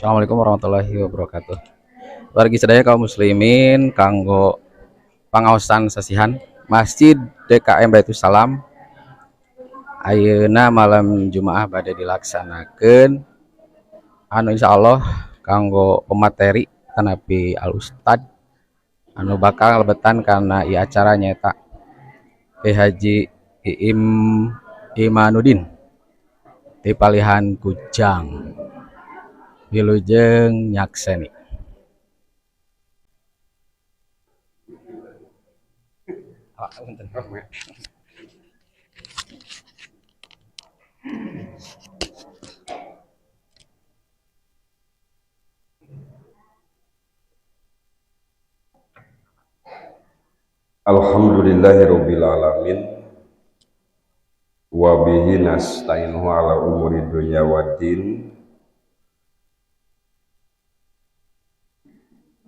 Assalamualaikum warahmatullahi wabarakatuh. Wargi sadaya kaum muslimin kanggo pangaosan sasihan Masjid DKM Baitussalam ayeuna malam Jumaah bade dilaksanakeun anu insyaallah kanggo pemateri tanapi al ustad anu bakal ngalebetan kana ieu acara nyaeta Ki Haji Iim Imanuddin di Palihan Kujang. Wilujeng nyakseni. Alhamdulillahirabbil alamin wa bihi nasta'inu ala umuri dunya waddin.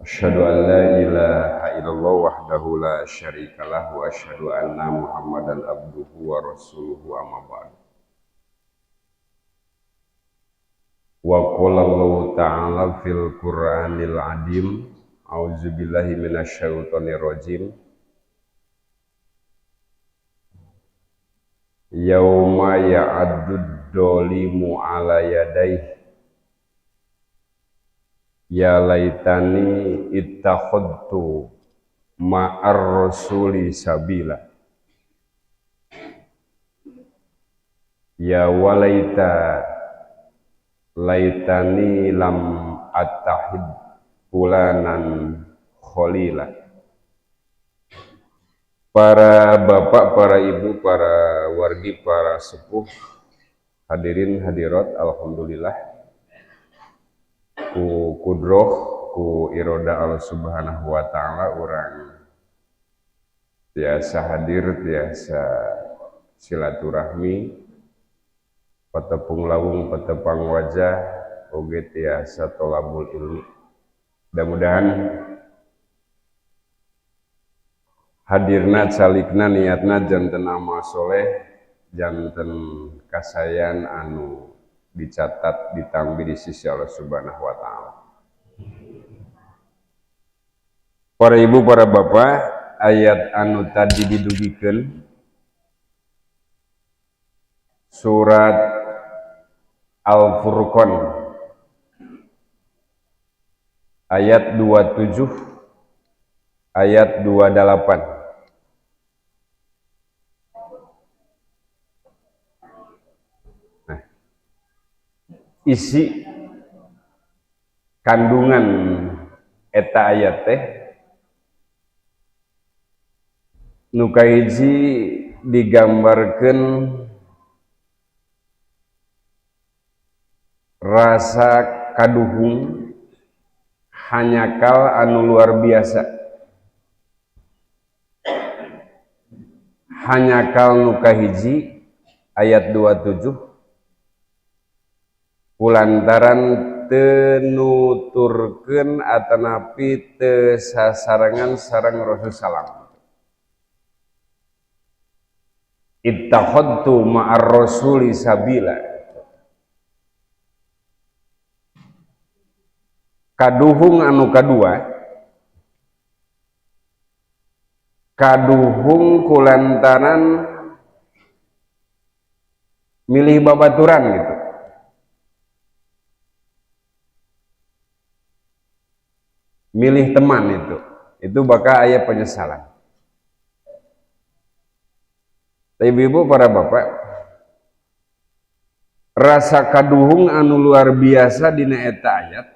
Asyhadu an la ilaha illallah wahdahu la syarikalah wa asyhadu anna Muhammadan abduhu wa rasuluhu amma ba'd. Wa qala Allahu ta'ala fil Qur'anil azim, a'udzubillahi minasyaitonir rajim. Yauma ya'addud dhalimu ala yadayhi ya laitani ittakhadtu ma'ar rasuli sabila ya walaita laitani lam attahid fulanan khalila. Para bapak, para ibu, para wargi, para sepuh, hadirin hadirat, alhamdulillah ku kudroh ku iroda Allah Subhanahu wa ta'ala urang tiasa hadir, tiasa silaturahmi, patepung lawung, patepang wajah, oge tiasa tolabul ilmi. Mudah-mudahan hadirna calikna niatna janten amal soleh, janten kasayan anu dicatat ditambi di sisi Allah Subhanahu wa ta'ala. Para ibu, para bapak, ayat anu tadi didugikeun surat Al-Furqan ayat 27 ayat 28. Isi kandungan eta ayat teh nu kahiji digambarkeun rasa kaduhung hanyakal anu luar biasa, hanyakal nu kahiji ayat 27 kulantaran tenuturkeun atanapi teu sasarengan sareng Rasul salam. Ittakhadtu ma'ar rasuli sabila. Kaduhung anu kadua, kaduhung kulantaran milih babaturan gitu. Milih teman itu bakal aya penyesalan. Ibu-ibu, para bapak, rasa kaduhung anu luar biasa dina eta ayat,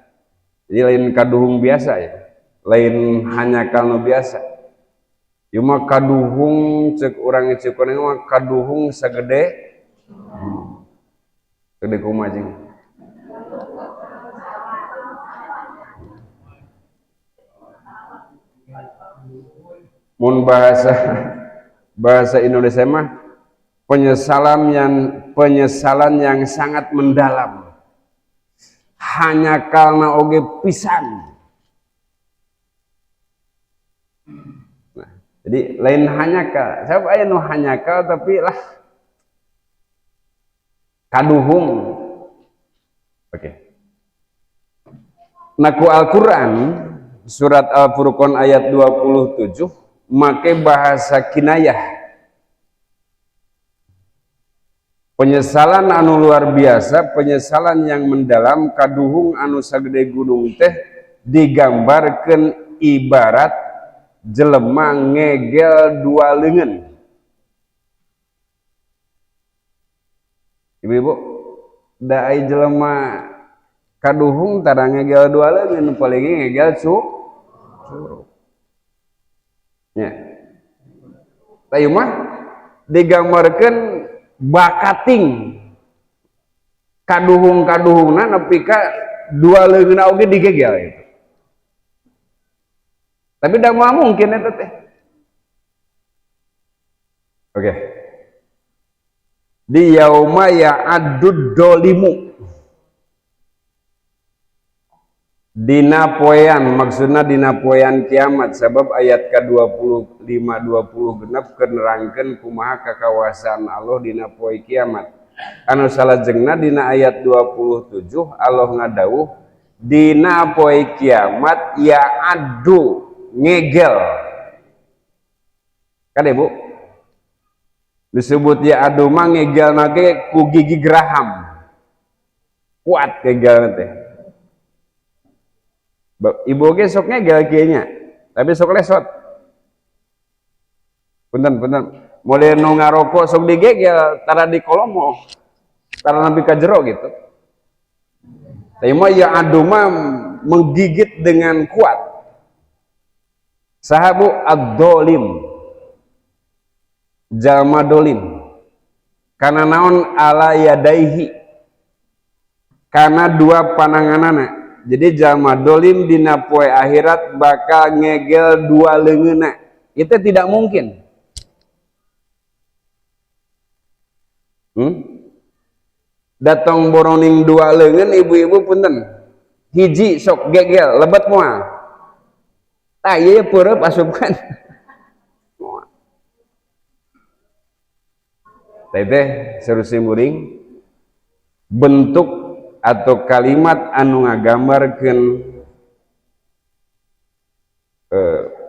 jadi lain kaduhung biasa ya, lain hanya kanu biasa. Ieu mah kaduhung cek urang Cikoneng mah kaduhung sagede gede kumaha jeung. Mun bahasa bahasa Indonesia mah penyesalan yang sangat mendalam. Hanyakalna oge pisan. Nah, jadi lain hanyakal, siapa aya nu hanyakal tapi lah kaduhung. Oke. Okay. Naku Al-Qur'an surat Al-Furqan ayat 27 make bahasa kinayah. Penyesalan anu luar biasa, penyesalan yang mendalam, kaduhung anu sagede gunung teh digambarkeun ibarat jelema ngegel dua leungeun. Ibu-ibu, da ai jelema kaduhung tara ngegel dua leungeun, paling ngegel curug. Nya. Tah ieu mah digambarkeun bakating kaduhung-kaduhungna nepi ka dua leungeunna oge digegel itu. Tapi da moal mungkin eta teh. Oke. Di yauma ya'addud dolimu. Dina poean, maksudna dina poean kiamat, sebab ayat ke-25 20 genep nerangkeun kumaha kakawasan Allah dina poe kiamat. Anu salajengna dina ayat 27 Allah ngadawuh dina poe kiamat ya adu ngegel. Kade Bu? Disebut ya adu mah ngegelna ge ku gigi geraham. Kuat ngegelna teh. Ibu ge sok ngegel kieu nya, tapi sok lesot. Punten punten. Model nu ngarokok sok digegel tara di kolomo. Tara nepi ka jero gitu. Tapi mah ya adu mah menggigit dengan kuat. Sahabu ad-dolim. Jalma dolim. Kana naon ala yadaihi. Kana dua pananganana. Jadi jalma dolim dina poe akhirat bakal ngegel dua leungeunna. Itu tidak mungkin. Datang boroning dua leungeun ibu-ibu punten. Hiji sok gegel lebet moal. Tah ieu peureub asupkan. Moal. Teh seru simuring bentuk atau kalimat anu ngagambarkeun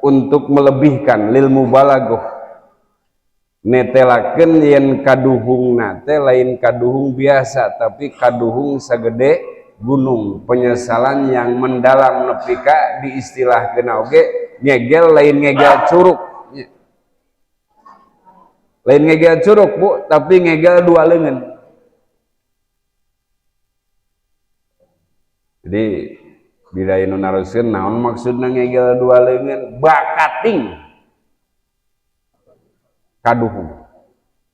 untuk melebihkan lil mubalaghah netelakeun yen kaduhungna teh lain kaduhung biasa tapi kaduhung sagede gunung, penyesalan yang mendalam nepi ka diistilahkeun oge ngegel lain ngegel curug, lain ngegel curug Bu, tapi ngegel dua leungeun. Jadi bila anu naroskeun naon maksudna ngegel dua leungeun, bakating kaduhung.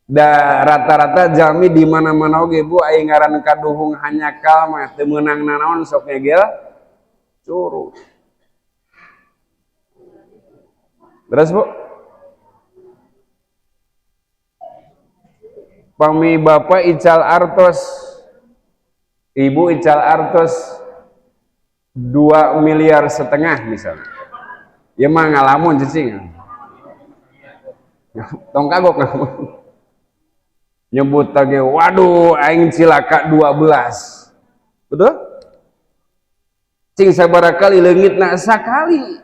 Da rata-rata jalmi di mana-mana oge Bu aya ngaran kaduhung hanyakal mah teu meunang nanaon sok ngegel curug. Terus Bu, pami bapak ical artos, ibu ical artos 2,5 miliar misalnya. Ya mah ngalamun cicing. Tong kagok ngalamun. Nyebut tage waduh aing cilaka 12. Betul? Cing sabaraha kali leungitna sakali.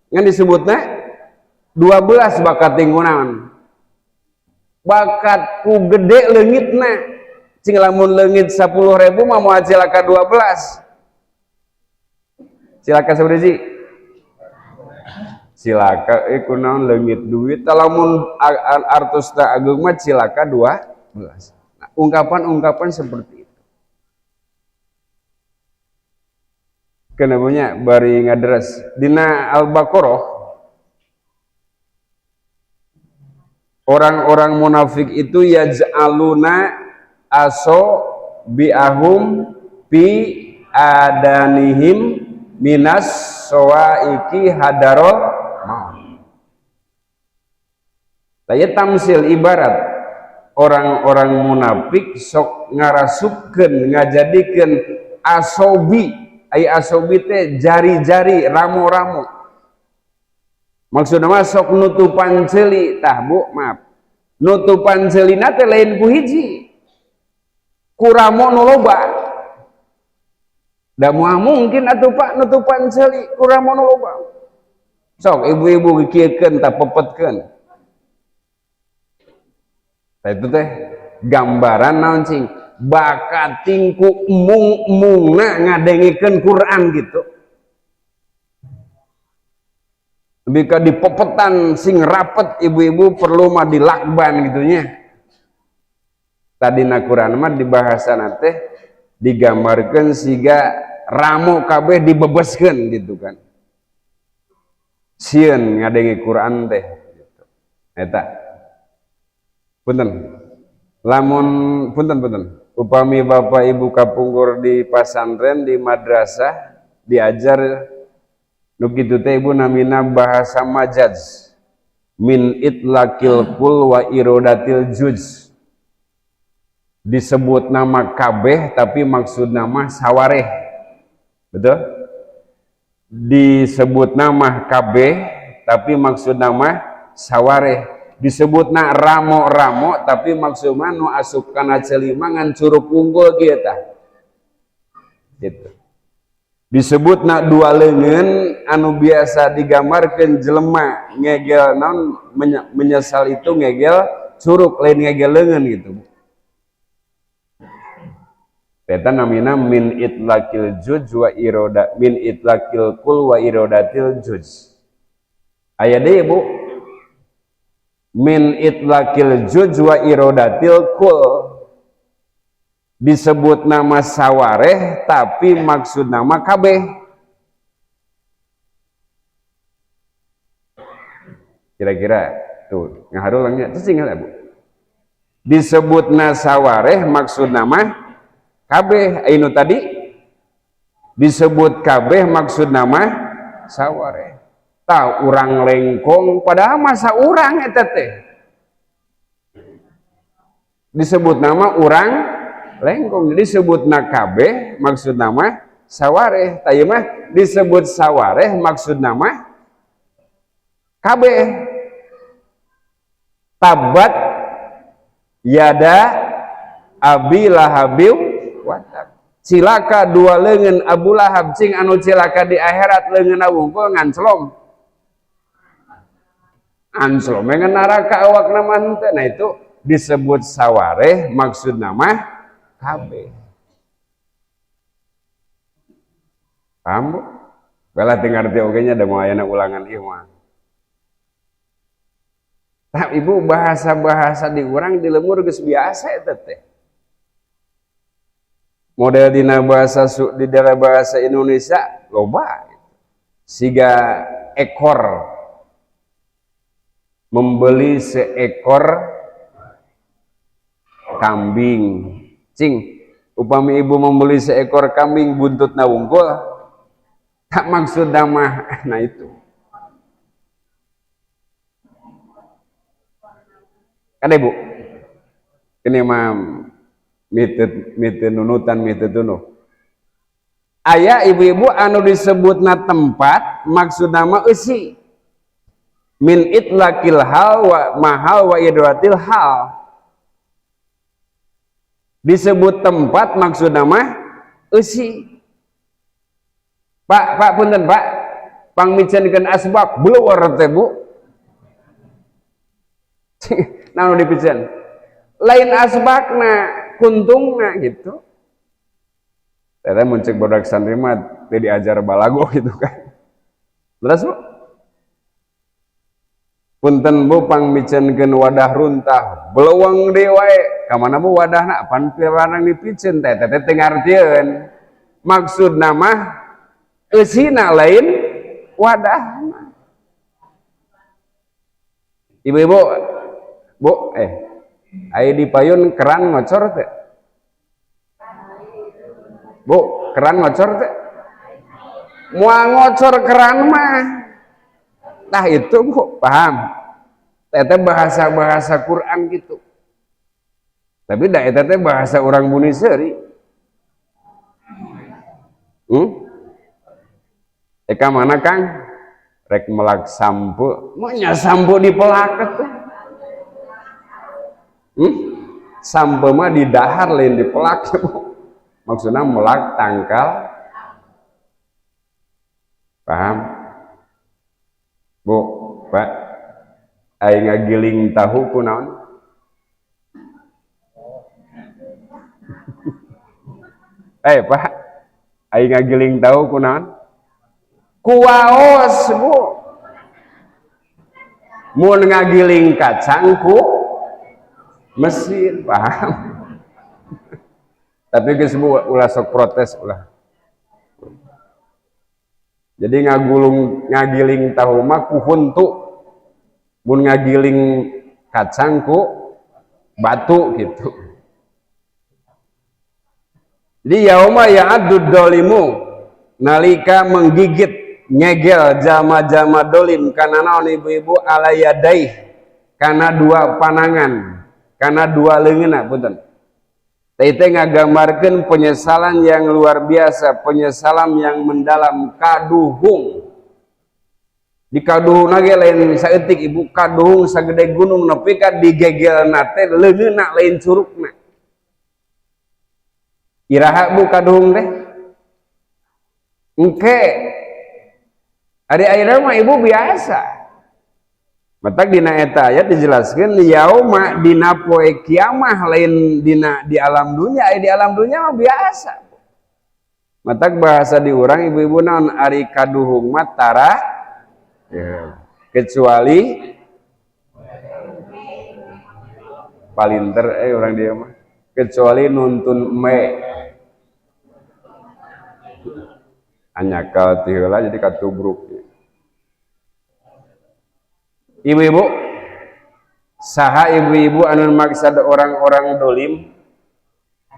Ngan disebutna 12 bakat tinggunaon. Bakat ku gede leungitna. Cing lamun leungit 10.000 mah moal cilaka 12. Cilaka sabaraha? Cilaka kunaon leungit duit lamun artos ta ageung mah cilaka 12. Nah, ungkapan-ungkapan seperti itu. Kenapanya bari ngadres dina Al-Baqarah orang-orang munafik itu yaj'aluna aso biahum pi adanihim minas sowaiki hadarol maut. Tah tamsil ibarat orang-orang munafik sok ngarasupkeun ngajadikeun asobi, ai asobi teh jari-jari ramo-ramo. Maksudna mah sok nutupan ceuli tah Bu, maaf. Nutupan ceulina teh lain ku hiji. Ku ramo nu loba. Da moal mungkin atuh Pak nutupan ceuli ku ramo nu loba. Sok ibu-ibu kieukeun tah pepetkeun. Tah itu teh gambaran naon cing bakating ku emung-emungna ngadengikeun Quran gitu. Lebih ke dipepetan sing rapet ibu-ibu perlu mah dilakban gitunya. Tadi na Quran mah dibahasana teh digambarkeun siga ramo kabeh dibebeskeun gitu kan. Sieun ngadenge Quran teh gitu. Eta. Punten. Lamun punten-punten. Upami bapak ibu kapungkur di pasantren di madrasah diajar nu kitu teh ibu namina bahasa majaz min itlaqil kul wa irodatil juj. Disebut nama kabeh tapi maksud nama sawareh. Betul? Disebut nama kabeh tapi maksud nama sawareh. Disebut na ramo-ramo tapi maksudna nu asup kana ceuli mah ngan curug unggul kieu tah. Gitu. Disebut na dua leungeun anu biasa digambarkeun jelema ngegel naon menyesal itu ngegel curug lain ngegel leungeun gitu. Eta namina min itlaqil juj wa iroda min itlaqil kul wa irodatil juj. Aya deui Bu. Min itlaqil juj wa irodatil kul. Disebut nama sawareh tapi maksud nama kabeh. Kira-kira tuh ngaharulangnya cicing heula Bu. Disebut sawareh maksud nama kabeh anu tadi disebut kabeh maksud nama sawareh. Tah urang lengkong padahal masa urang eta teh. Disebut nama urang lengkong, jadi sebutna kabeh maksud nama sawareh. Tah ieu mah disebut sawareh maksud nama kabeh. Tabat yada abi lahabiw watab. Cilaka dua leungeun Abu Lahab cing anu cilaka di akhirat leungeunna wungkul nganclong. Anclong ngan neraka awakna mah henteu. Nah itu disebut sawareh maksud nama kabeh. Paham Bu? Balah teu ngarti oge nya da moal aya ulangan ieu mah. Tah ibu bahasa-bahasa di urang di lemur geus biasa eta teh. Model dina bahasa di dalam bahasa Indonesia loba siga ekor membeli seekor kambing cing upami ibu membeli seekor kambing buntutna wungkul tak maksud mah nah itu kan ibu ini mah mite nunutan mite tunuh aya ibu-ibu anu disebutna tempat maksud nama eusi min itlaqil hal wa mahal wa idratil hal disebut tempat maksud nama eusi. Pak, Pak punten Pak pangmicenkeun asbak bluwer teh Bu. Naon dipicen lain asbakna kuntungna gitu. Eta mun cek bodak santri mah teu diajar balago gitu kan. Terus Bu punten Bu pangmicenkeun wadah runtah beleweng deui wae ka mana Bu wadahna pan piranang dipicen teh teh teu ngartieun maksudna mah eusina lain wadahna. Ibu-ibu Bu aya di payun keran ngocor teh Bu, keran ngocor teh moal ngocor keran mah. Tah itu Bu, paham. Eta bahasa-bahasa Quran gitu. Tapi da eta teh bahasa urang Bunisari. Eka mana Kang? Rek melak sampo, maunya sampo dipelak teh. Sampo mah di dahar lain dipelak. Maksudnya melak tangkal. Paham? Bu, Pak. Aing ngagiling tahu kunaon? Pak, aing ngagiling tahu kunaon? Kuwaos, Bu. Mun ngagiling kacang ku mesin, paham? Tapi geus Bu ulah sok protes ulah. Jadi ngagiling tahu mah ku huntu. Mun ngagiling kacang ku batu gitu. Jadi yauma ya'addud dolimu, nalika menggigit nyegel jama-jama dolim kana naon ibu-ibu ala yadaih, kana dua panangan, kana dua leungeunna punten. Teh teh ngagambarkeun penyesalan yang luar biasa, penyesalan yang mendalam, kaduhung. Di kaduhung ge lain saeutik ibu, kaduhung sagede gunung nepi ka digegelna teh leungeunna lain curugna. Iraha bu kaduhung teh? Engke. Ari ayeuna mah ibu biasa. Matak dina eta ayat dijelaskeun yauma dina poe kiamah lain dina di alam dunia, aya di alam dunia mah biasa. Matak bahasa di urang ibu-ibu naon ari kaduhung mah tara ya, kecuali palinter orang dia mah kecuali nuntun me anyakal ti heula jadi katubruk. Ibu-ibu, saha ibu-ibu anu maksad orang-orang dolim?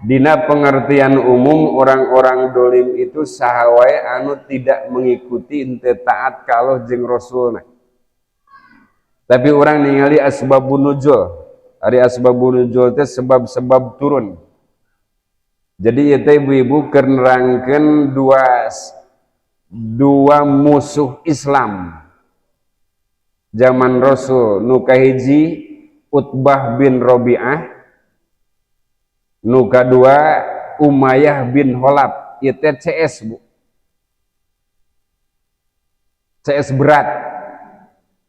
Dina pengertian umum orang-orang dolim itu saha wae anu tidak mengikuti henteu taat ka Allah jeung Rasulna. Tapi orang ningali asbabun nuzul. Ari asbabun nuzul teh sebab-sebab turun. Jadi ieu teh ibu-ibu keur nerangkeun dua musuh Islam zaman Rasul, nu kahiji Utbah bin Robi'ah, nu kadua Umayyah bin Khalaf. Ieu teh CS, Bu. CS berat.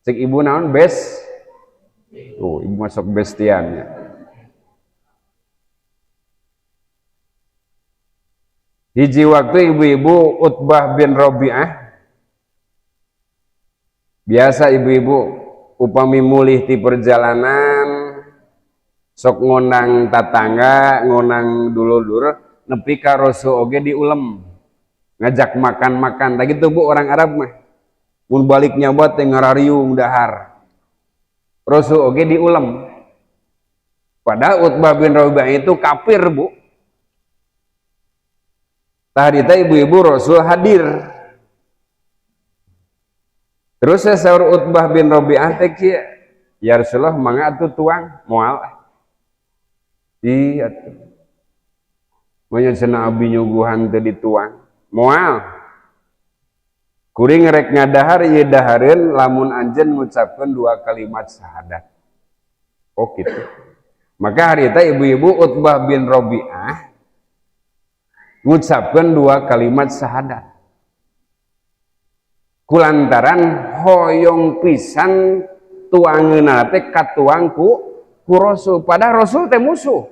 Cek ibu naon bes? Oh, ibu masuk bestiannya. Hiji waktu ibu-ibu Utbah bin Robi'ah, biasa ibu-ibu upami mulih ti perjalanan sok ngonang tatangga, ngonang dulur-dulur nepi ka Rasul oge diulem ngajak makan-makan. Tah kitu Bu orang Arab mah. Mun balik nyabat teh ngarariung dahar. Rasul oge diulem. Padahal Utbah bin Robi'ah itu kafir, Bu. Tah harita ibu-ibu Rasul hadir. Terus saya saur Utbah bin Robi'ah teh kieu, ya Rasulullah mangga atuh tuang, moal. Ih atuh. Manya cenah abi nyuguhan teh dituang, moal. Kuring rek ngadahar ieu dahareun lamun anjeun ngucapkeun dua kalimat syahadat. Oh gitu. Maka harita ibu-ibu Utbah bin Robi'ah ngucapkeun dua kalimat syahadat. Kulantaran hoyong pisan tuangeunna teh katuang ku Rasul, padahal Rasul teh musuh.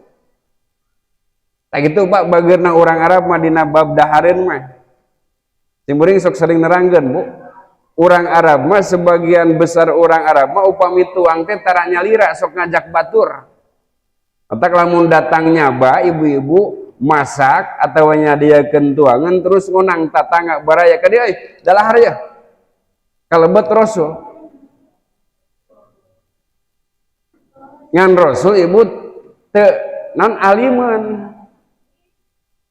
Tah kitu Pak bageurna urang Arab mah dina bab dahareun mah. Simkuring sok sering nerangkeun, Bu. Urang Arab mah sebagian besar urang Arab mah upami tuang teh tara nyalira sok ngajak batur. Otak lamun datang nyaba ibu-ibu masak atau nyadiakeun tuangan terus ngonang tatangga baraya ka dieu euy dalahar ya. Kalebet Rasul. Ngan Rasul ibu teu non aliman.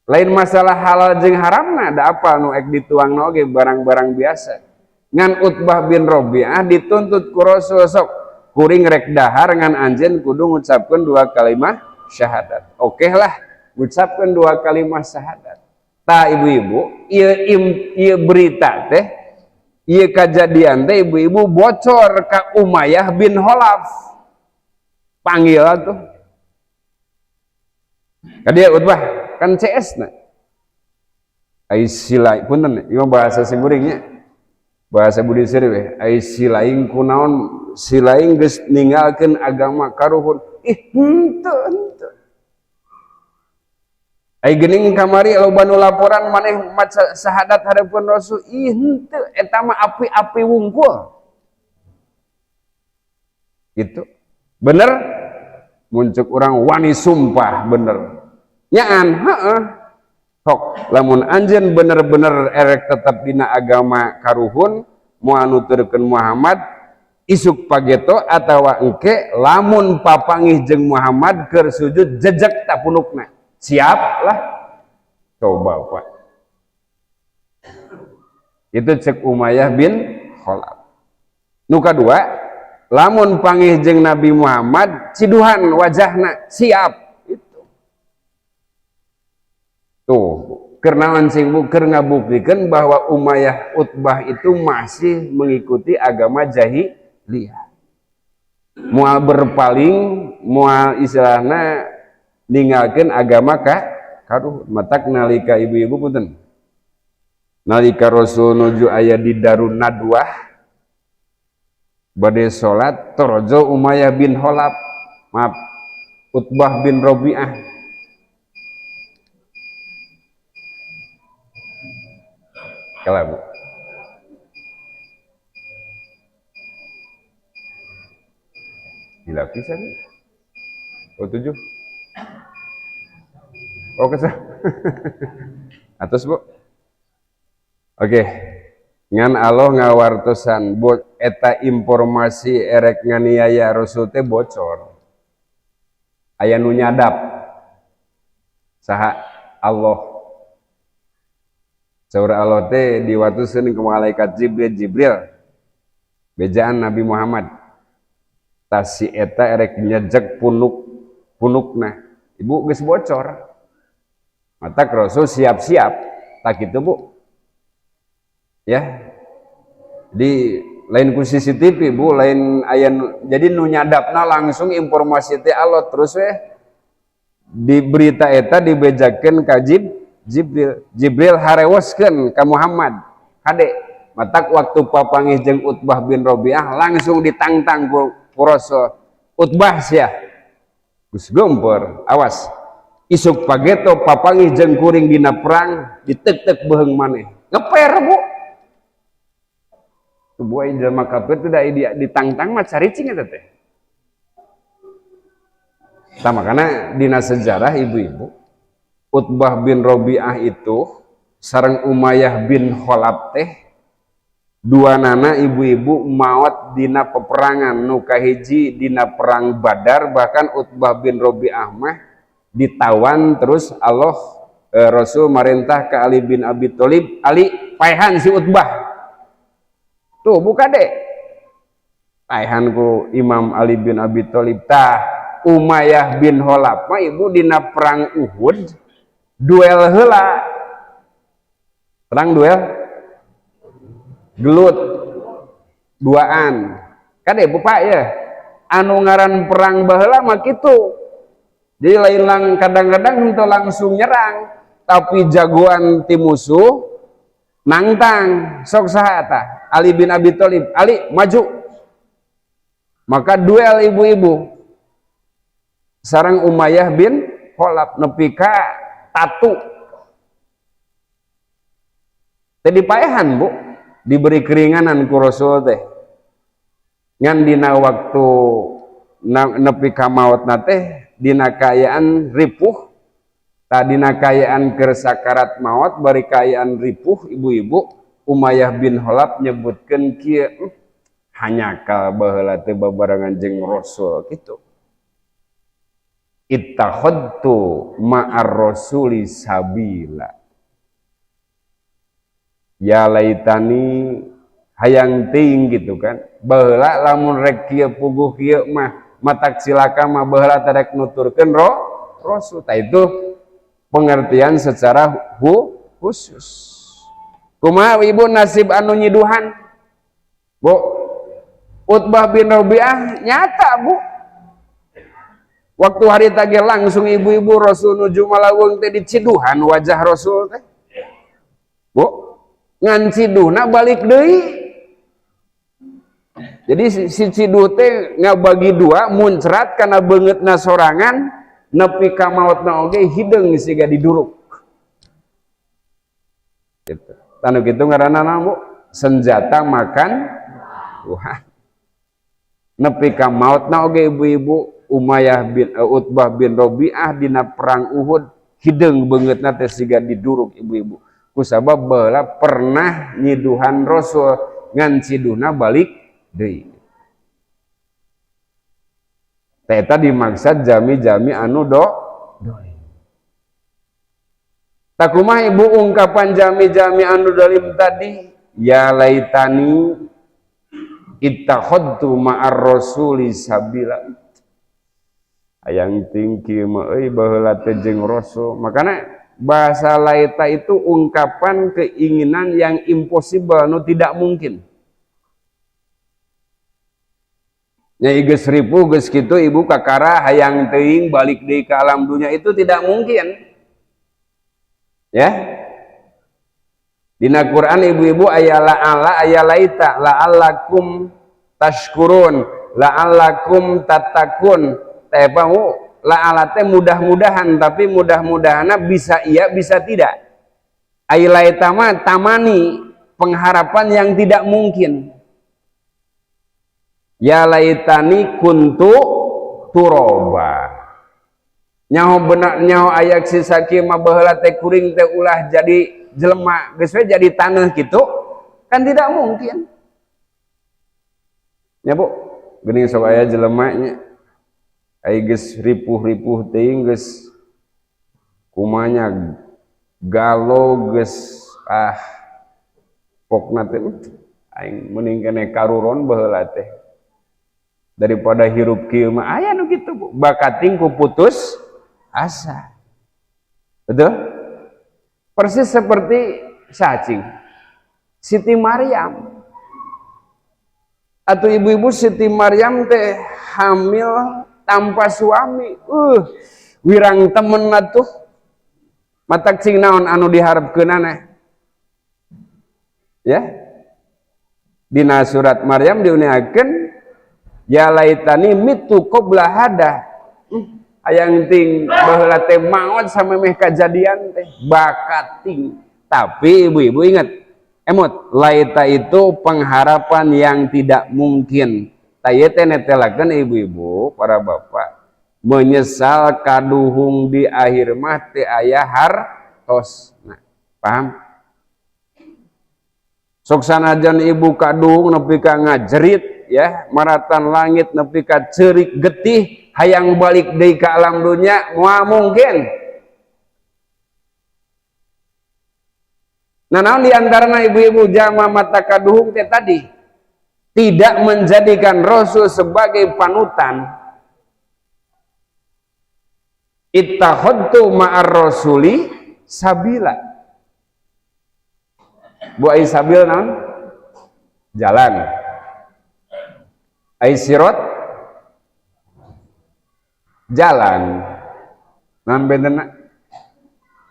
Lain masalah halal jeung haramna da apa nu ek dituangna oge barang-barang biasa. Ngan Utbah bin Robi'ah dituntut ku Rasul sok Kuring rek dahar ngan anjeun kudu ngucapkeun 2 kalimah syahadat. Oke lah, ngucapkeun 2 kalimah syahadat. Tah ibu-ibu, ieu berita teh, ieu kajadian teh ibu-ibu bocor ka Umayyah bin Khalaf. Panggil tuh. Ka dia Utbah kan CS na. Ai silai punten ieu bahasa simkuringnya. Bahasa budi seuri we. Ai silaing kunaon, silaing geus ninggalkeun agama karuhun. Ih henteu henteu. Ai geuning kamari loba nu laporan maneh maca syahadat hareupeun Rasul. Ih henteu eta mah api-api wungkul. Gitu. Bener? Mun ceuk urang wani sumpah bener. Nyaan heeh. Sok lamun anjeun bener-bener erek tetep dina agama karuhun moal nuturkeun Muhammad isuk pageto atawa engke lamun papangih jeung Muhammad keur sujud jejek ta punukna. Siap lah. Coba Pak. Itu cek Umayyah bin Khalaf. Nu kadua, lamun pangih jeung Nabi Muhammad ciduhan wajahna, siap. Itu. Tuh, keur naon sing bu keur ngabuktikeun bahwa Umayyah Utbah itu masih mengikuti agama jahiliyah. Moal berpaling, moal istilahna ninggalkeun agama ka karuhun. Matak nalika ibu-ibu punten. Nalika Rasul nuju aya di Darun Nadwah bade salat torojo Umayyah bin Khalaf, maaf, Utbah bin Rabi'ah. Kalah, Bu. Gila pisan. Oh, 7. Oh, kesah. Atas, Bu. Oke. Ngan Allah ngawartosan eta informasi erek nganiaya Rasul teh bocor. Aya nu nyadap. Saha Allah. Saur Allah teh diwatuseun ke malaikat Jibril, Jibril. Bejaan Nabi Muhammad. Tas si eta erek nyejek punukna. Ibu geus bocor. Matak Rasul siap-siap. Tak kitu, Bu. Ya. Di lain ku CCTV, Bu, lain aya nu, jadi nu nyadapna langsung informasi teh Allah terus weh. Di berita eta dibejakeun ka Jibril. Jibril harewoskeun ka Muhammad. Kade, matak waktu papangih jeung Utbah bin Rabi'ah langsung ditangtang ku Rasul. Utbah sia. Geus gempor, awas. Isuk pageto papangih jeung kuring dina perang ditek-tek beuheung maneh. Ngeper, Bu. Tubuh jelema kafir teh da ditangtang mah caricing eta teh. Tah makana dina sejarah ibu-ibu Utbah bin Rabi'ah itu sareng Umayyah bin Khalaf teh dua nana ibu-ibu maot dina peperangan nu kahiji dina perang Badar, bahkan Utbah bin Rabi'ah mah ditawan terus Allah, Rasul marentah ke Ali bin Abi Thalib, Ali paehan si Utbah. Tuh buka deh. Paehan ku Imam Ali bin Abi Thalib. Tah Umayyah bin Khalaf mah ibu dina perang Uhud duel heula. Perang duel gelut duaan. Kan ibu Pak ya. Anu ngaran perang baheula mah kitu. Jadi lain lang kadang-kadang henteu langsung nyerang, tapi jagoan ti musuh nangtang. Sok saha tah? Ali bin Abi Thalib. Ali maju. Maka duel ibu-ibu sareng Umayyah bin Khalaf nepi ka tatu. Teh dipaehan, Bu, diberi keringanan ku Rasul teh. Ngan dina waktu nepi ka maotna teh dina kaayaan ripuh, tah dina kaayaan keur sakarat maot bari kaayaan ripuh ibu-ibu Umayyah bin Khalaf nyebutkeun kieu, hanyakal baheula teh babarengan jeung Rasul kitu. Ittakhadtu ma'ar rasuli sabila. Ya laitani Hayang teuing gitu kan. Baheula lamun rek kieu puguh kieu mah matak cilaka mah baheula teh rek nuturkeun rasul. Tah itu pengertian secara khusus. Kumaha ibu nasib anu nyiduhan? Bu, Utbah bin Rabi'ah nyata bu. Waktu hari tadi langsung ibu-ibu Rasul nuju malawung teh diciduhan wajah Rasul teh. Bu, ngan ciduhna balik deui. Jadi si ciduh teh ngabagi dua muncrat kana beungeutna sorangan nepi ka maotna oge hideung siga diduruk. Gitu. Tanu kitu ngaranna Bu, senjata makan Tuhan. Nepi ka maotna oge ibu-ibu Umayyah bin Utbah bin Rabi'ah dina perang Uhud hideung beungeutna teh siga diduruk ibu-ibu. Kusabab baheula pernah nyiduhan Rasul ngan ciduhna balik deui. Teh eta dimaksud jami-jami anu dolim. Tak kumaha ibu ungkapan jami-jami anu dolim tadi? Ya laitani ittakhadtu ma'ar rasuli sabila. Hayang tingki mah euy baheula teh jeung Rasul. Makana bahasa laita itu ungkapan keinginan yang impossible, nu tidak mungkin. Nya geus ripuh geus kitu ibu kakara hayang teuing balik deui ka alam dunia itu tidak mungkin. Ya. Dina Quran ibu-ibu aya la'ala aya laita, la'allakum tashkurun, la'allakum tattaqun. Teh la'ala teh mudah-mudahan, tapi mudah-mudahanna bisa iya bisa tidak. Ai laita mah tamani, pengharapan yang tidak mungkin. Ya laitani kuntu turoba. Nyaho benar nyaho ayak si sakieu mah baheula teh kuring teh ulah jadi jelema, geus we jadi taneuh kitu, kan tidak mungkin. Nya Bu, geuning sok aya jelema nya. Ai geus ripuh-ripuh teuing geus kumanya galo geus ah pokna teh aing mending keneh karuron baheula teh daripada hirup kieu mah aya nu kitu Bu, bakating ku putus asa. Betul? Persis seperti cacing Siti Maryam. Atau ibu-ibu Siti Maryam teh hamil tanpa suami. Wirang temen atuh. Matak cing naon anu diharapkeunana. Ya. Dina surat Maryam diuningakeun ya laitani mitu qabla hada. Hayang ting baheula teh maot samemeh kajadian teh bakating. Tapi ibu-ibu ingat, emot laita itu pengharapan yang tidak mungkin. Taya teh netelakeun ibu-ibu, para bapak, menyesal kaduhung di akhir mah teu aya hartos. Nah, paham? Sok sanajan ibu kaduhung nepi ka ngajerit ya, maratan langit nepi ka ceurik getih, hayang balik deui ka alam dunia moal mungkin. Nah, naon di antarana ibu-ibu jama mata kaduhung teh tadi tidak menjadikan Rasul sebagai panutan. Ittakhadtu ma'ar rasuli sabila. Bu ai sabil naon? Jalan. Ai sirot jalan. Naon bentena?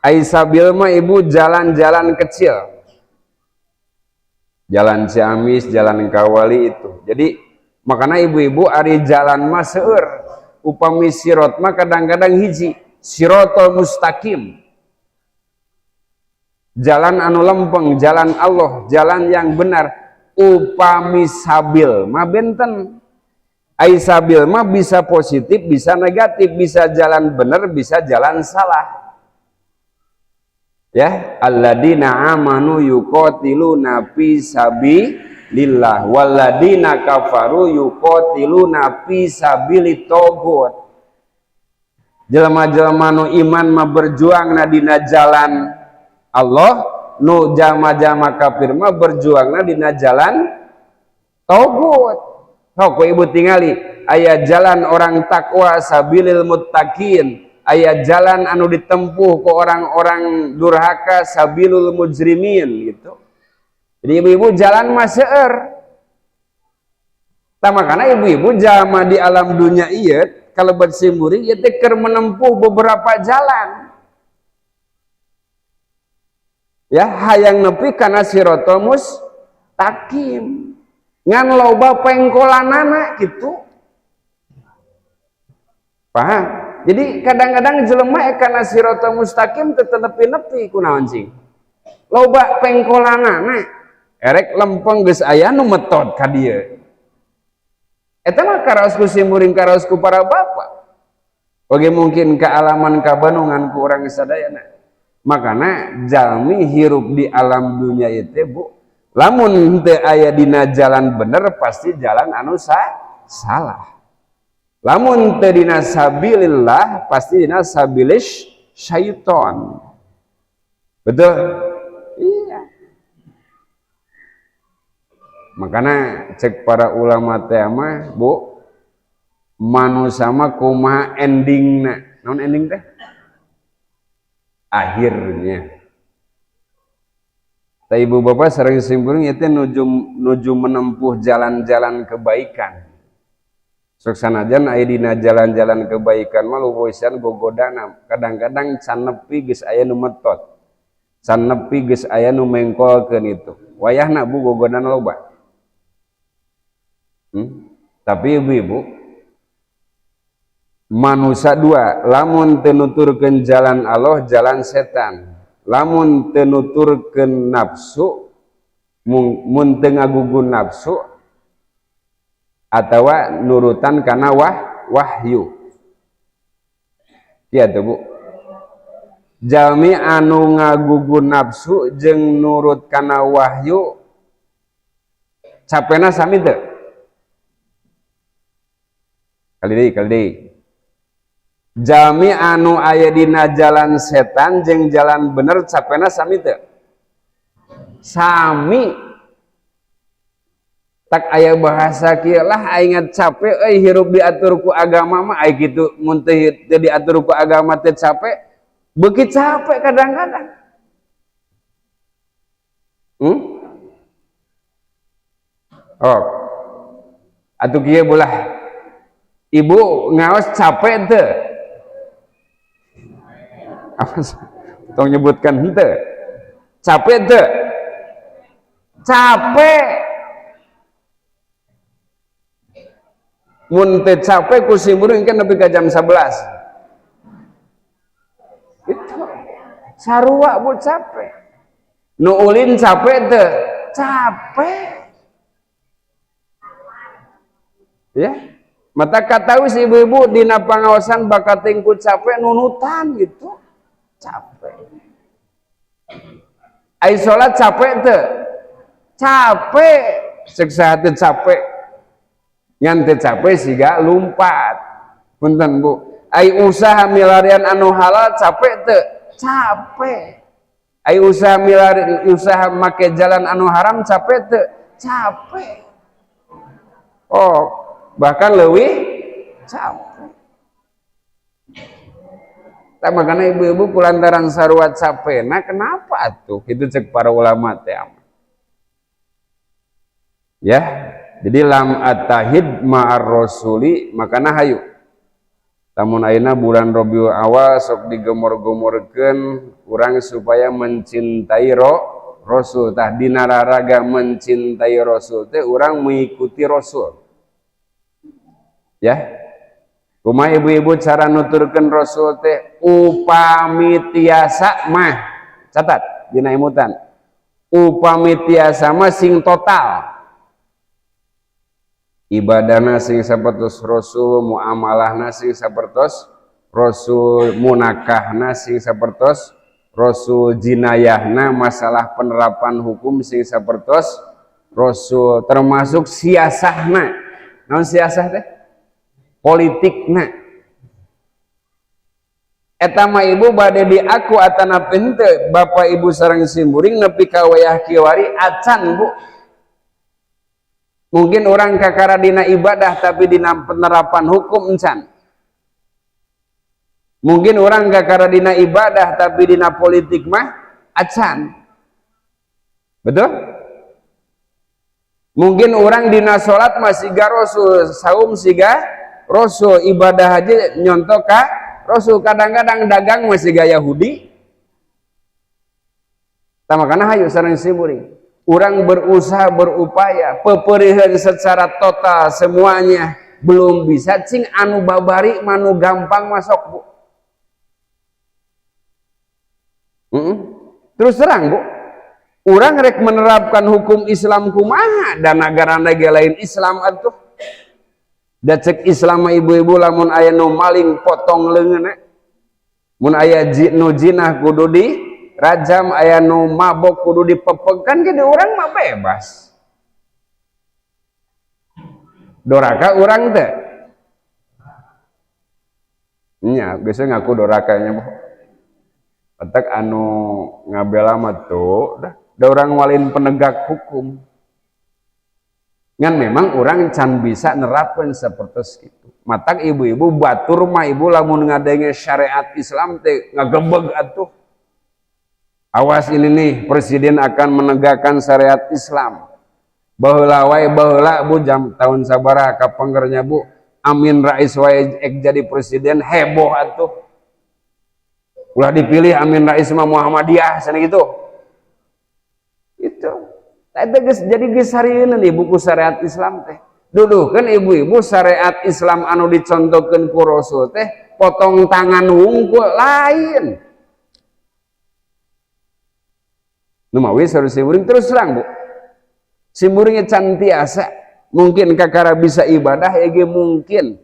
Ai sabil mah ibu jalan-jalan kecil. Jalan Ciamis, jalan Kawali itu. Jadi makanya ibu-ibu ari jalan mah seueur. Upami sirot mah kadang-kadang hiji, sirotol mustaqim. Jalan anu lempeng, jalan Allah, jalan yang benar. Upami sabil mah benten. Ai sabil mah bisa positif, bisa negatif, bisa jalan benar, bisa jalan salah. Ya, alladzina amanu yuqatiluna fi sabilillah walladina kafaru yuqatiluna fi sabilit taghut. Jelema-jelema nu iman mah berjuangna dina jalan Allah, nu jama-jama kafir mah berjuangna dina jalan Togut. Sok ibu tingali aya jalan orang takwa sabilil muttaqin, aya jalan anu ditempuh ku orang-orang durhaka sabilul mujrimin gitu. Jadi ibu-ibu jalan mah seueur. Tah makana ibu-ibu jalma di alam dunia ieu kalebet simkuring ieu teh keur menempuh beberapa jalan. Ya hayang nepi kana siratal mustaqim. Ngan loba pengkolanana gitu. Paham? Jadi kadang-kadang jelema kana siratal mustaqim teu nepi-nepi kunaon cing. Loba pengkolanana erek lempeng geus aya nu metot ka dieu. Eta mah karaos ku simkuring karaos ku para bapak. Oge mungkin kaalaman kabanungan ku urang sadayana. Makana jalmi hirup di alam dunia itu bu, lamun teu aya dina jalan bener pasti jalan anu salah. Lamun teu dina sabilillah pasti dina sabilis syaiton. Betul? Iya. Makana cek para ulama teh mah bu, manusia mah kumaha endingna? Naon ending teh? Akhirnya. Tah ibu bapak sareng simkuring itu nuju menempuh jalan-jalan kebaikan. Sok sanajan aya dina jalan-jalan kebaikan mah luhusan gogodana, kadang-kadang can nepi geus aya nu metot. Can nepi geus aya nu mengkolkeun itu. Wayahna bu gogodana loba. Tapi ibu-ibu manusia dua, lamun teu nuturkeun jalan Allah, jalan setan. Lamun teu nuturkeun nafsu, mun teu ngagugun nafsu atawa nurutan kana wahyu. Kieu teh bu. Jalmi anu ngagugun nafsu jeung nurut kana wahyu capena sami teu? Kali deui, kali deui. Jalmi anu aya dina jalan setan jeung jalan bener capena sami teu? Sami. Tak aya bahasa kieu lah aing capek euy hirup diatur ku agama mah ai kitu mun teu diatur ku agama teu capek, beuki capek kadang-kadang. Oh. Atuh kieu bulah. Ibu ngaos capek teu? Apa sih? Tong nyebutkan henteu. Capek teu? Capek. Mun teu capek ku simkuring kan nepi ka jam 11. Itu sarua bu capek. Nu ulin capek teu? Capek. Ya. Mata katawi si ibu-ibu dina pangaosan bakating ku capek nunutan gitu. Capek. Ai salat capek teu? Capek. Cek saha teu capek. Ngan teu capek siga lumpat. Punten bu. Ai usaha milarian anu halal capek teu? Capek. Ai usaha milarian usaha make jalan anu haram capek teu? Capek. Oh, bahkan leuwih capek. Tah makana ibu-ibu kulantaran sarua capekna kenapa atuh? Kitu cek para ulama teh. Ya, jadi lam atahid ma'ar rasuli makana hayu. Tamun ayeuna bulan Rabiul Awal sok digemor-gemorkeun urang supaya mencintai Rasul. Tah dina raraga mencintai Rasul teh urang mengikuti Rasul. Ya. Kumaha ibu-ibu cara nuturkeun Rasul teh upami tiasa mah catat dina emutan. Upami tiasa mah sing total. Ibadahna sing sapertos Rasul, muamalahna sing sapertos Rasul, munakahna sing sapertos Rasul, jinayahna masalah penerapan hukum sing sapertos Rasul, termasuk siasahna. Naon siasah teh? Politikna. Eta mah ibu bade diaku atanapi henteu bapak ibu sareng simkuring nepi ka wayah kiwari acan bu. Mungkin orang kakara dina ibadah tapi dina penerapan hukum encan. Mungkin orang kakara dina ibadah tapi dina politik mah acan. Betul? Mungkin orang dina salat mah siga Rasul, saum siga Rasul, ibadah aja nyontok ka Rasul, kadang-kadang dagang mah siga Yahudi. Tah makana hayu sareng simkuring. Urang berusaha berupaya peperihan secara total semuanya belum bisa, cing anu babari manu gampang masuk, Bu. Terus terang, Bu, urang rek menerapkan hukum Islam kumaha dan negara lain Islam atuh. Da cek Islam ibu-ibu lamun aya nu maling potong leungeunna. Mun aya nu jinah kudu di rajam, aya nu mabok kudu dipepeg, kan gede urang mah bebas. Doraka urang teh. Nya, geus ngaku dorakanya, Bu. Otak anu ngabela mah tuh, dah orang walin penegak hukum. Ngan memang orang can bisa nerapkan seperti itu. Matak ibu-ibu batur mah ibu lamun ngadenge syariat Islam teh ngagebeg atuh. Awas ini nih, presiden akan menegakkan syariat Islam. Baheula wae baheula Bu, jam tahun sabaraha kapengkernya Bu, Amin Rais wae ek jadi presiden heboh atuh. Ulah dipilih Amin Rais mah Muhammadiyah sana gitu. Itu. Eta geus jadi geus sarieun di buku syariat Islam teh. Duduhkeun ibu-ibu syariat Islam anu dicontohkeun ku Rasul teh potong tangan wungkul lain. Nu mawi sareng simkuring terus terang, Bu. Simkuring can tiasa mungkin kakara bisa ibadah ege mungkin.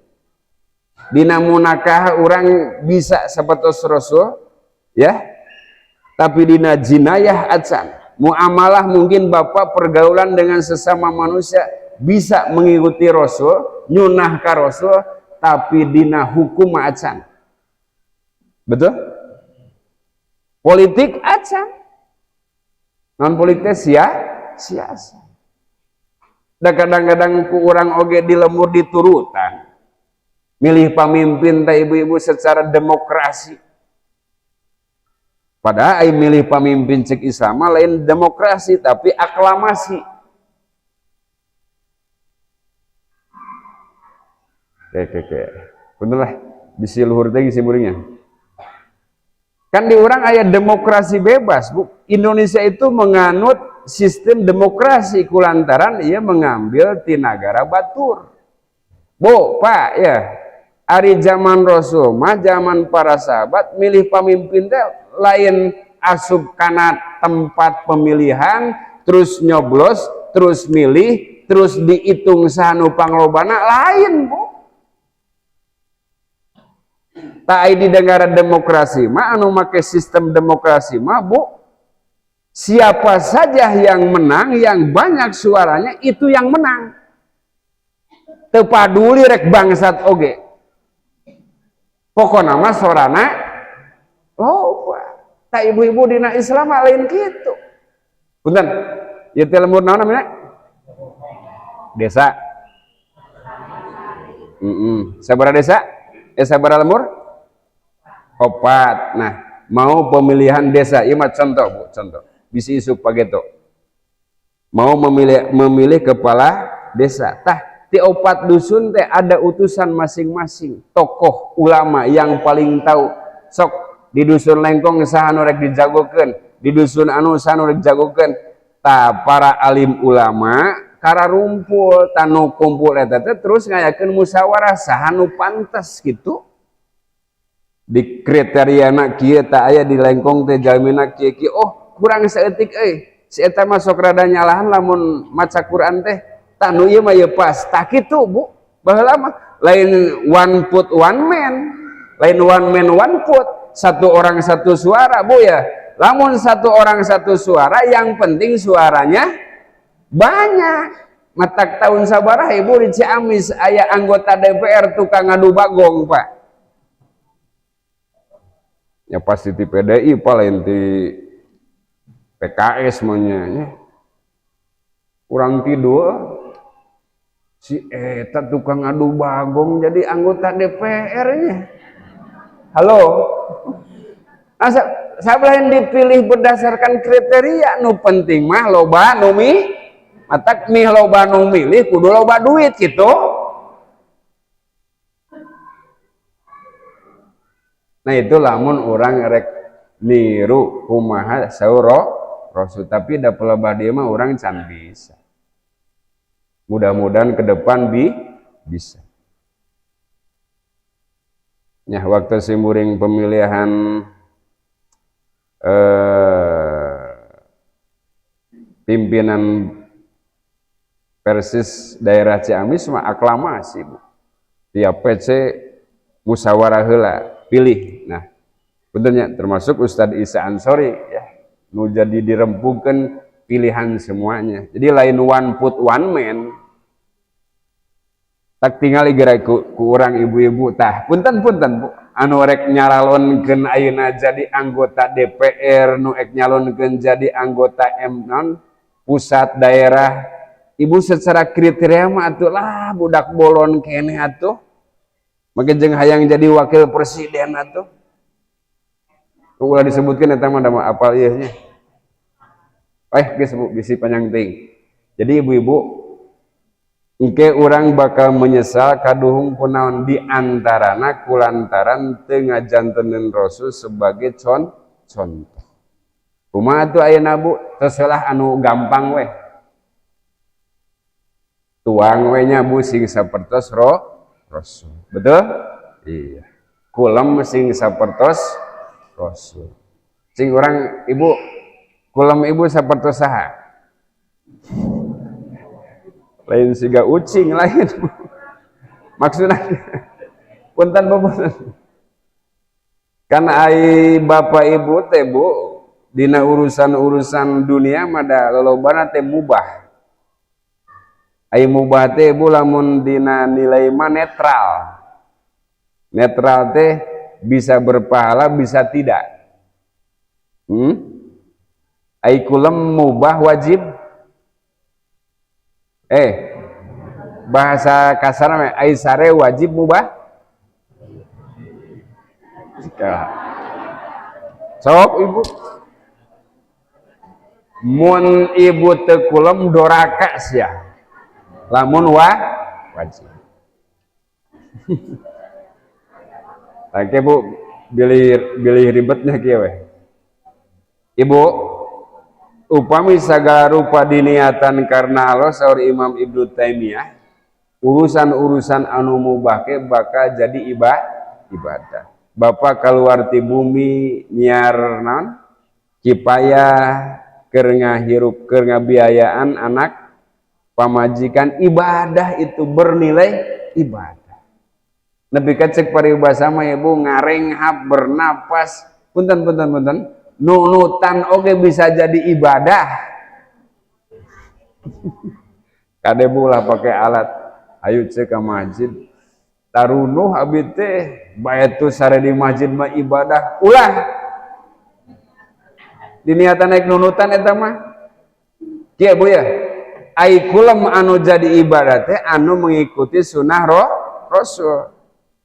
Dina munakah urang bisa sapertos Rasul ya. Tapi dina jinayah acan. Muamalah mungkin bapak pergaulan dengan sesama manusia bisa mengikuti Rasul, nyunah ka Rasul, tapi dina hukum acan. Betul? Politik acan. Non politik sia-sia. Da kadang-kadang ku urang oge di lemur diturutan. Milih pamimpin teh ibu-ibu secara demokrasi. Padahal ai milih pamimpin cek Islam lain demokrasi tapi aklamasi. Oke. Bener lah, bisi luhur teh isi muringnya. Kan di urang aya demokrasi bebas, Bu. Indonesia itu menganut sistem demokrasi kulantaran ia mengambil ti nagara batur. Bu, Pak, ya. Ari zaman Rasul mah zaman para sahabat milih pamimpin teh lain asup kana tempat pemilihan terus nyoblos, terus milih, terus dihitung saha nu panglobana lain, Bu. Tak ai di negara demokrasi mah anu make sistem demokrasi mah, Bu, siapa saja yang menang, yang banyak suaranya itu yang menang. Teu paduli rek bangsat oge. Pokona mah sorana loba. Tak ibu-ibu dina Islam mah lain kitu. Punten, ieu teh lembur naon namanya? Desa. Sabaraha desa? Sabaraha lembur? 4. Nah, mau pemilihan desa, ieu mah contoh, Bu, contoh. Bisi isuk pageto. Mau memilih kepala desa. Tah, di 4 dusun teh ada utusan masing-masing, tokoh ulama yang paling tahu. Sok di dusun Lengkong saha nu rek dijagokeun, di dusun anu saha nu rek dijagokeun. Tah para alim ulama kararumpul, tanu kumpul eta teh terus ngayakeun musyawarah saha nu pantes gitu. Di kriteriana kieu tah aya di Lengkong teh jalmina kieu kieu, oh kurang saeutik euy. Si eta mah sok rada nyalahan lamun maca Quran teh. Tah nu ieu mah ieu pas. Tah kitu, Bu. Baheula mah lain one put one man, lain one man one put, satu orang satu suara, Bu ya. Lamun satu orang satu suara, yang penting suaranya banyak. Matak tahun sabaraha ibu di Ciamis aya anggota DPR tukang ngadu bagong, Pak. Ya pasti di PDI, Pak, lain di PKS maunya. Ya. Kurang tidur. Si eta tukang adu bagong jadi anggota DPR-nya. Halo. Asa lain dipilih berdasarkan kriteria, nu penting mah loba nu matak mih loba nu milih kudu loba duit gitu. Nah itu lamun orang rek niru kumaha saur Rasul, tapi da pelebah dia mah orang can bisa. Mudah-mudahan ke depan bisa. Ya, waktu simuring pemilihan pimpinan Persis daerah Ciamis mah aklamasi, Bu. Tiap PC musyawarah heula pilih. Nah, betulnya termasuk Ustadz Isa Ansori ya, nu jadi dirempukeun pilihan semuanya. Jadi lain one put one man. Tak tinggal geura ku urang ibu-ibu tah. Punten-punten Bu, anu rek nyalonkeun ayeuna jadi anggota DPR, nu rek nyalonkeun jadi anggota M non pusat daerah. Ibu secara kriteria mah atuh lah budak bolon keneh atuh. Make jeung hayang jadi wakil presiden atuh. Ulah disebutkeun eta mah da mah apal ieu nya. Geus Bu, bisi panjang teuing. Jadi ibu-ibu engke urang bakal menyesal kaduhung kunaon di antarana kulantaran teu ngajanteneun Rasul sebagai contoh. Kumaha atuh ayeuna Bu? Terselah anu gampang weh. Tuang we nya Bu sing sapertos Rasul. Betul? Iya. Kulem sing sapertos Rasul. Sing urang ibu kulem ibu sapertos saha? Lain siga ucing lain. Maksudna punten punten. Kan ai bapak ibu teh Bu dina urusan-urusan dunia mah da lolobana teh mubah. Ai mubah teh Bu lamun dina nilai mah netral. Netral teh bisa berpahala bisa tidak. Ai kulem mubah wajib. Bahasa kasar mah ai sare wajib mubah. Sok ibu. Mun ibu teu kulem doraka sia. Lamun wajib. Oke Bu, bilih ribetnya kieu we. Ibu, upami sagala rupa diniatan karena Allah saur Imam Ibnu Taimiyah, urusan-urusan anu mubah ke bakal jadi ibadah. Bapak keluar ti bumi nyiar naon? Kipayah keur ngahirup, keur ngabiayaan anak pamajikan, ibadah itu bernilai ibadah. Nepi ka cek paribasa mah ibu ngarenghap bernapas, punten punten punten, nunutan oge bisa jadi ibadah. Kade bu lah pakai alat, ayo cek ke masjid, tarunuh abi teh, bae tu sare di masjid mah ibadah, ulah. Diniatan naik nunutan eta mah. Kieu bu ya, ai kulem anu jadi ibadah teh anu mengikuti sunnah Rasul.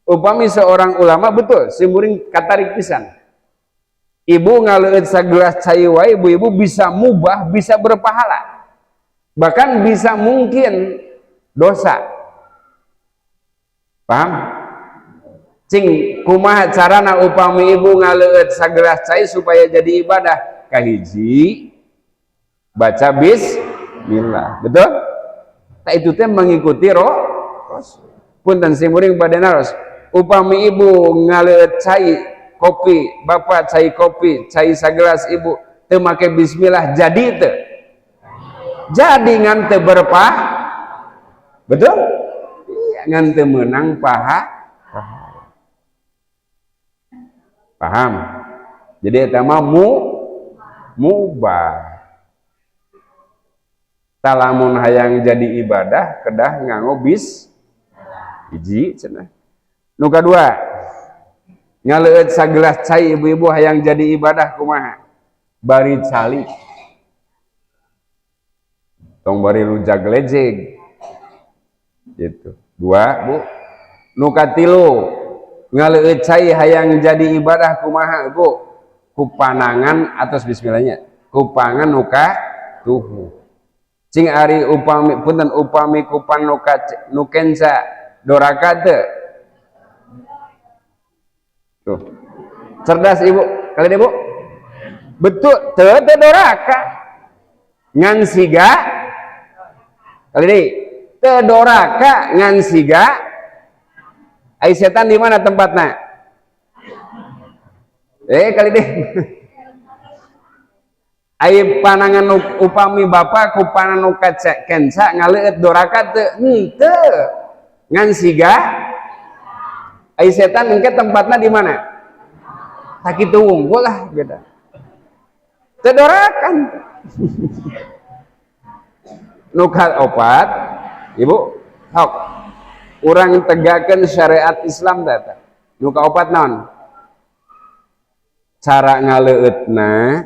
Upami seorang ulama betul, simuring katarik pisan. Ibu ngaleueut sagelas cai wae, ibu-ibu bisa mubah, bisa berpahala. Bahkan bisa mungkin dosa. Paham? Cing kumaha carana upami ibu ngaleueut sagelas cai supaya jadi ibadah? Kahiji baca bismillah. Betul? Tak itu teh mengikuti Rasul. Punten simuring bade naros. Upami ibu ngaleueut cai kopi, bapak cai kopi, cai sagelas ibu teu make bismillah jadi teu? Jadi ngan teu berpah. Betul? Iya, ngan teu meunang paha. Paham? Jadi eta mah mubah. Talamun hayang jadi ibadah kedah nganggo bis hiji cenah. Nu kadua, ngaleueut sagelas cai ibu-ibu hayang jadi ibadah kumaha? Bari calik. Tong bari lujag lejeg. Gitu. Dua, Bu. Nu katilu, ngaleueut cai hayang jadi ibadah kumaha, Bu? Ku panangan atos bismillahnya. Ku panangan nu katuhu. Cing ari upami, punten, upami ku panangan nu kenca, doraka teu? Tuh. Cerdas Ibu. Kali deh, Bu. Betul, teu teu doraka. Ngan siga kali deui. Teu doraka ngan siga ai setan di mana tempatna? Eh, kali deh. Ai panangan upami bapak ku panangan nu kenca ngaleueut, doraka teu? Henteu. Ngan siga ai setan engke tempatna di mana? Tah, kitu wungkul lah beda. Teu doraka. Nu opat, Ibu, sok urang tegakkan syariat Islam teh. Nu kaopat naon? Cara ngaleueutna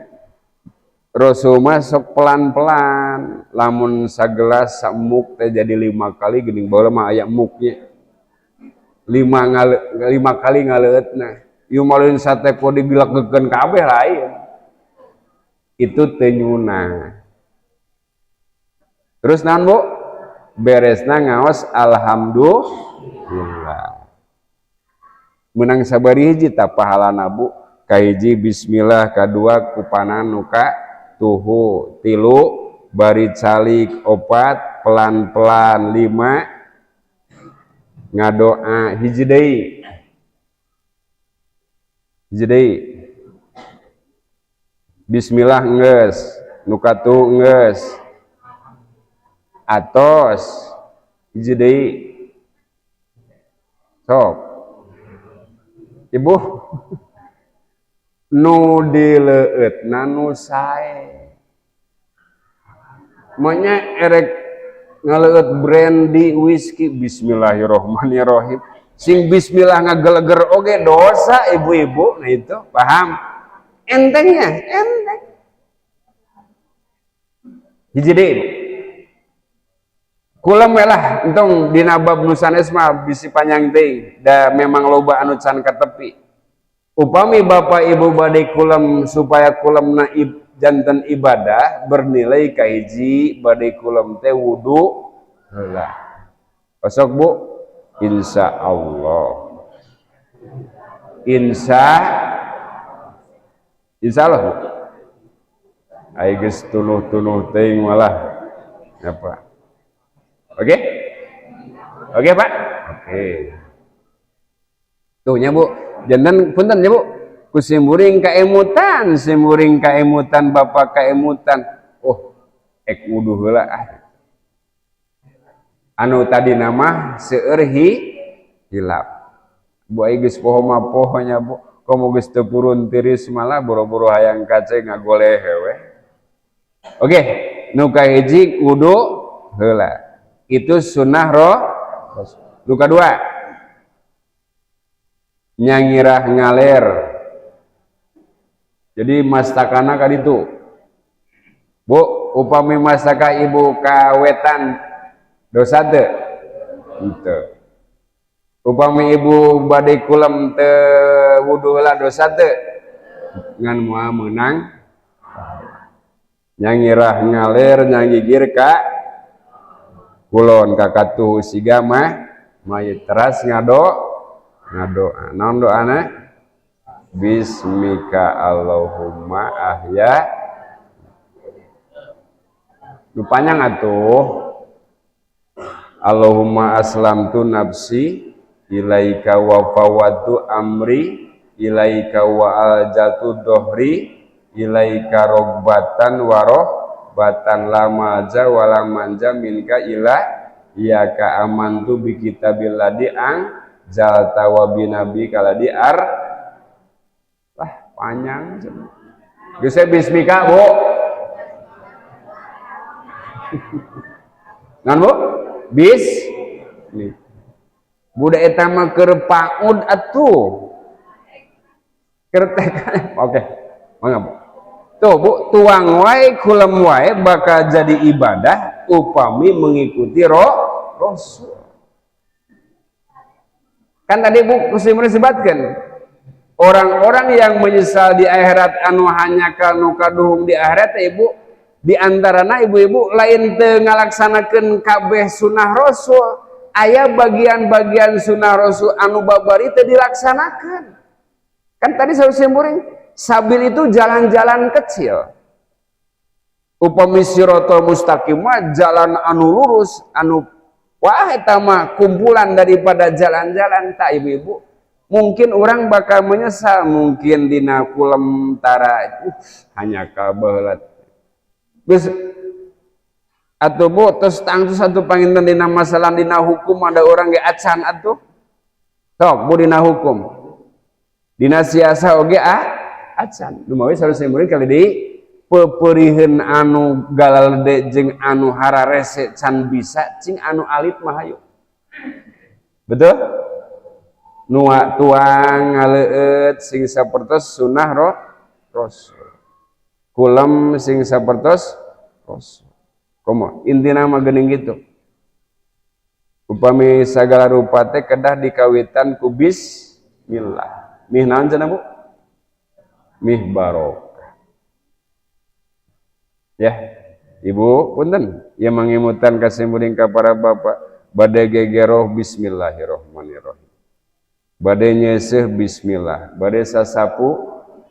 Rasul mah sok pelan-pelan. Lamun sagelas samuk teh jadi 5 kali geuning, baheula mah aya muknya. Lima kali ngaleueutna. Ieu mah lain sateko digilegekeun kabeh, lain. Itu teu nyunah. Terus naon, Bu? Beresna ngaos alhamdulillah. Menang sabari hiji tah pahalana, Bu. Kahiji bismillah, kadua ku panangan nu katuhu, tilu bari calik, opat pelan-pelan, 5 ngadoa. Hiji deui. Hiji deui. Bismillah enggeus, nu katuhu enggeus. Atos, hiji deui. Sok. Ibu, nu dileueutna nu sae. Manya erek ngaleueut brandy, whisky, bismillahirrahmanirrahim. Sing bismillah ngageleger oge dosa, ibu-ibu. Nah, itu paham? Entengnya, enteng. Hiji deui. Kulem we lah, entong dina bab nu sanes mah bisi panjang teuing, da memang loba anu can katepi. Upami bapak ibu bade kulem supaya kulemna janten ibadah bernilai, kahiji bade kulem teh wudu heula. Osok, Bu, insya Allah. Insya Allah, Bu. Ai geus tunuh-tunuh teuing malah apa? Oke? Oke, Pak? Oke. Tuh nya, Bu. Janten punten nya, Bu. Ku simkuring kaemutan, simkuring kaemutan, bapak kaemutan. Oh, ek wudu heula ah. Anu tadi nama seueur hilap. Bu, ai geus poho mah poho nya, Bu. Komo geus teu purun tiris malah boro-boro hayang kace, ngagoleh we. Oke, nu kahiji wudu heula. Itu sunnah roh. Nu kadua, nyangirah ngaler. Jadi mastakana kaditu. Bu, upami mastaka ibu ka wetan, dosa teu? Henteu. Upami ibu bade kulem teu wudu heula, dosa teu? Ngan moal meunang. Nyangirah ngaler, nyangigir ka kulon, ka katuhu siga mah mayit, teras ngadoa. Naon doana? Bismika Allahumma ahya. Nu panjang atuh. Allahumma aslamtu nafsi ilaika wa fawwadtu amri ilaika wa aljatu dohri ilaika rogbatan wa rohbatan la malja wa la manja minka illa iyaka amantu bi kitabilladzi anzalta wa bi nabiyyika ladzi ar. Wah, panjang. Geus bismika, Bu. Ngan, Bu? Bis nih. Budak eta mah keur PAUD atuh. Keur TK. Oke. Mangga, Bu. Tuh, Bu, tuang wae, kulem wae bakal jadi ibadah upami mengikuti roh Rasul. Kan tadi Bu Muslim disebutkan orang-orang yang menyesal di akhirat anu hanya kanu kaduhung di akhirat, Ibu, di antarana ibu-ibu lain teu ngalaksanakeun kabeh sunah Rasul, aya bagian-bagian sunah Rasul anu babari teu dilaksanakan. Kan tadi saya muring, sabil itu jalan-jalan kecil. Upami sirotol mustaqim jalan anu lurus, anu wah eta mah kumpulan daripada jalan-jalan. Tak, ibu-ibu, mungkin orang bakal menyesal, mungkin dina kulem tara hanya kabelat geus atuh, Bu. Terus tangtu satu panginten dina masalah dina hukum ada orang ge acan atuh. Sok, Bu, dina hukum, dina siasa oge acan. Lumawi sareng murid kali di peperiheun anu galalede jeung anu hararese can bisa, cing anu alit mah hayu. Betul, nu tuang ngaleueut sing sapertos sunah Rasul, kulem sing sapertos Rasul. Komo intina mah geuning gitu. Upami sagala rupa teh kedah dikawitan ku bismillah, mih naon cenah, Bu? Mih barokah. Ya, Ibu, punten ya, mangimutan ka simkuring ka para bapak, bade gegeroh bismillahirrahmanirrahim, bade nyeuseuh bismillah, bade sasapu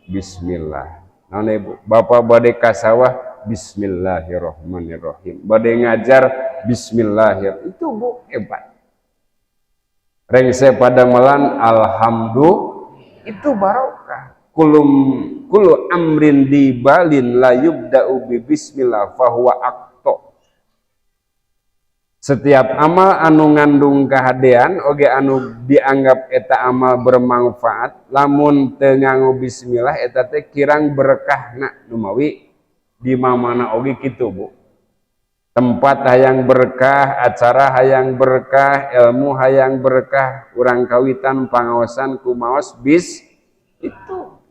bismillah. Naon, Ibu? Bapak bade ka sawah bismillahirrahmanirrahim, bade ngajar bismillahir. Itu, Bu, hebat. Rengse padamelan alhamdulillah, itu barokah. Kulum kullu amrin dzibalin la yubda'u bi bismillah fahuwa aqta. Setiap amal anu ngandung kahadean oge anu dianggap eta amal bermanfaat, lamun teu nganggo bismillah eta teh kirang berkahna. Numawi di mana oge kitu, Bu. Tempat hayang berkah, acara hayang berkah, ilmu hayang berkah, urang kawitan pangaosan ku maos bis itu.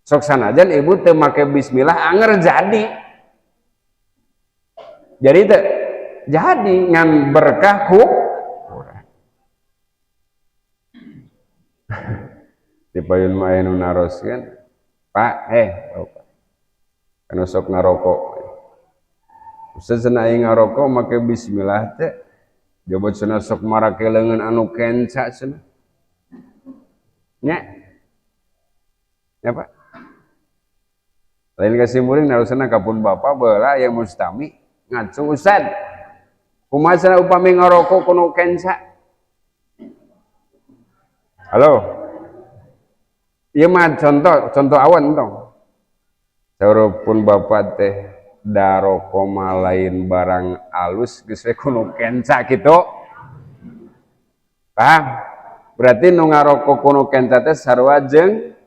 Sok sanajan ibu teu make bismillah anger jadi. Jadi teu jadi, ngan berkah ku kurang. Di payun mah aya nu naroskeun, "Pak, Bapak." Anu sok ngarokok. "Ustaz, cenah aing ngarokok make bismillah teh. Jaba cenah sok marake leungeun anu kenca cenah." Nya. Ya, Pak. Lain kasih muring narosna ka pun bapak baheula yang mustami ngacung, "Ustaz. Kumaha cenah upami ngarokok kudu kenca?" Halo. Ieu mah contoh contoh awan tong. Saur pun bapak teh, "Da rokok mah lain barang alus, geus we kudu kenca kitu." Paham? Berarti nu ngarokok kudu kenca teh sarua jeung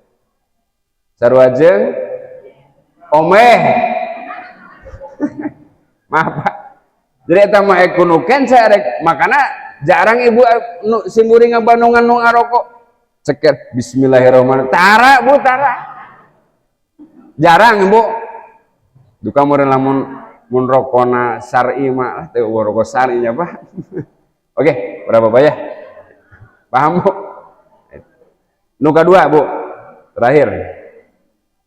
omeh. Maaf, Pak. Jadi eta mah kudu kenca rek, makana jarang ibu nu simkuring ngabandungan nu ngarokok. Ceker bismillahirrahmanirrahim. Tara, Bu, tara. Jarang, Bu. Duka meureun lamun mun rokona syar'i mah teu rokok syar'i nya, Pak. Oke, berapa Pak ya? Paham, Bu? Nu kadua, Bu. Terakhir.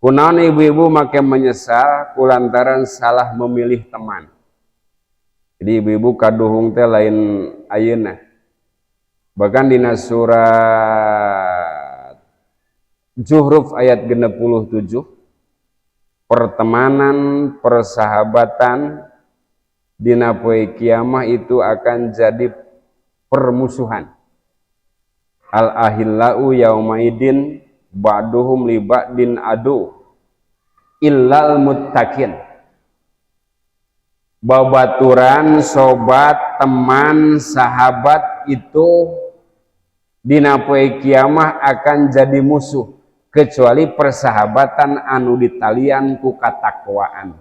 Kunaon ibu-ibu make menyesal? Kulantaran salah memilih teman. Jadi ibu-ibu, kaduhung teh lain ayeuna. Bahkan dina surat Zuhruf ayat 67, pertemanan, persahabatan dina poe kiamah itu akan jadi permusuhan. Al ahillau yaumaidin ba'duhum li ba'din adu illal muttaqin. Babaturan, sobat, teman, sahabat itu dina poe kiamah akan jadi musuh kecuali persahabatan anu ditalian ku katakwaan.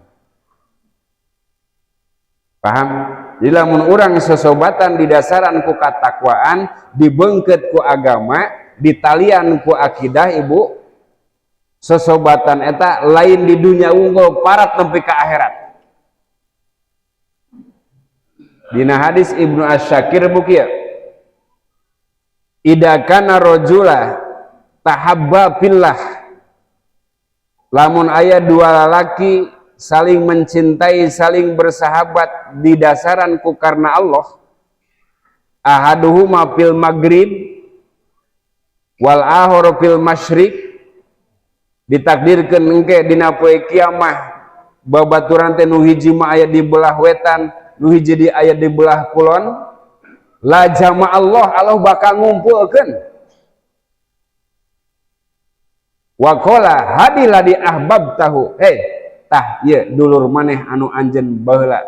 Paham? Jadi lamun urang sesobatan di dasaran ku katakwaan, dibengket ku agama, ditalian ku akidah, ibu, sesobatan eta lain di dunia unggul, parat nepi ka akhirat. Dina hadis Ibnu Asyakir bukia. Idza kana rajula tahabba fillah, lamun aya dua lalaki saling mencintai, saling bersahabat di dasaran ku karena Allah, ahaduhuma fil maghrib wal akharu fil masyriq, ditakdirkeun engke dina poe kiamah babaturan teh nu hiji mah aya di belah wetan, nu hiji di aya di belah kulon, la jama Allah, Allah bakal ngumpulkeun. Wa qala hadila di ahbabtahu, hei tah ieu dulur maneh anu anjeun baheula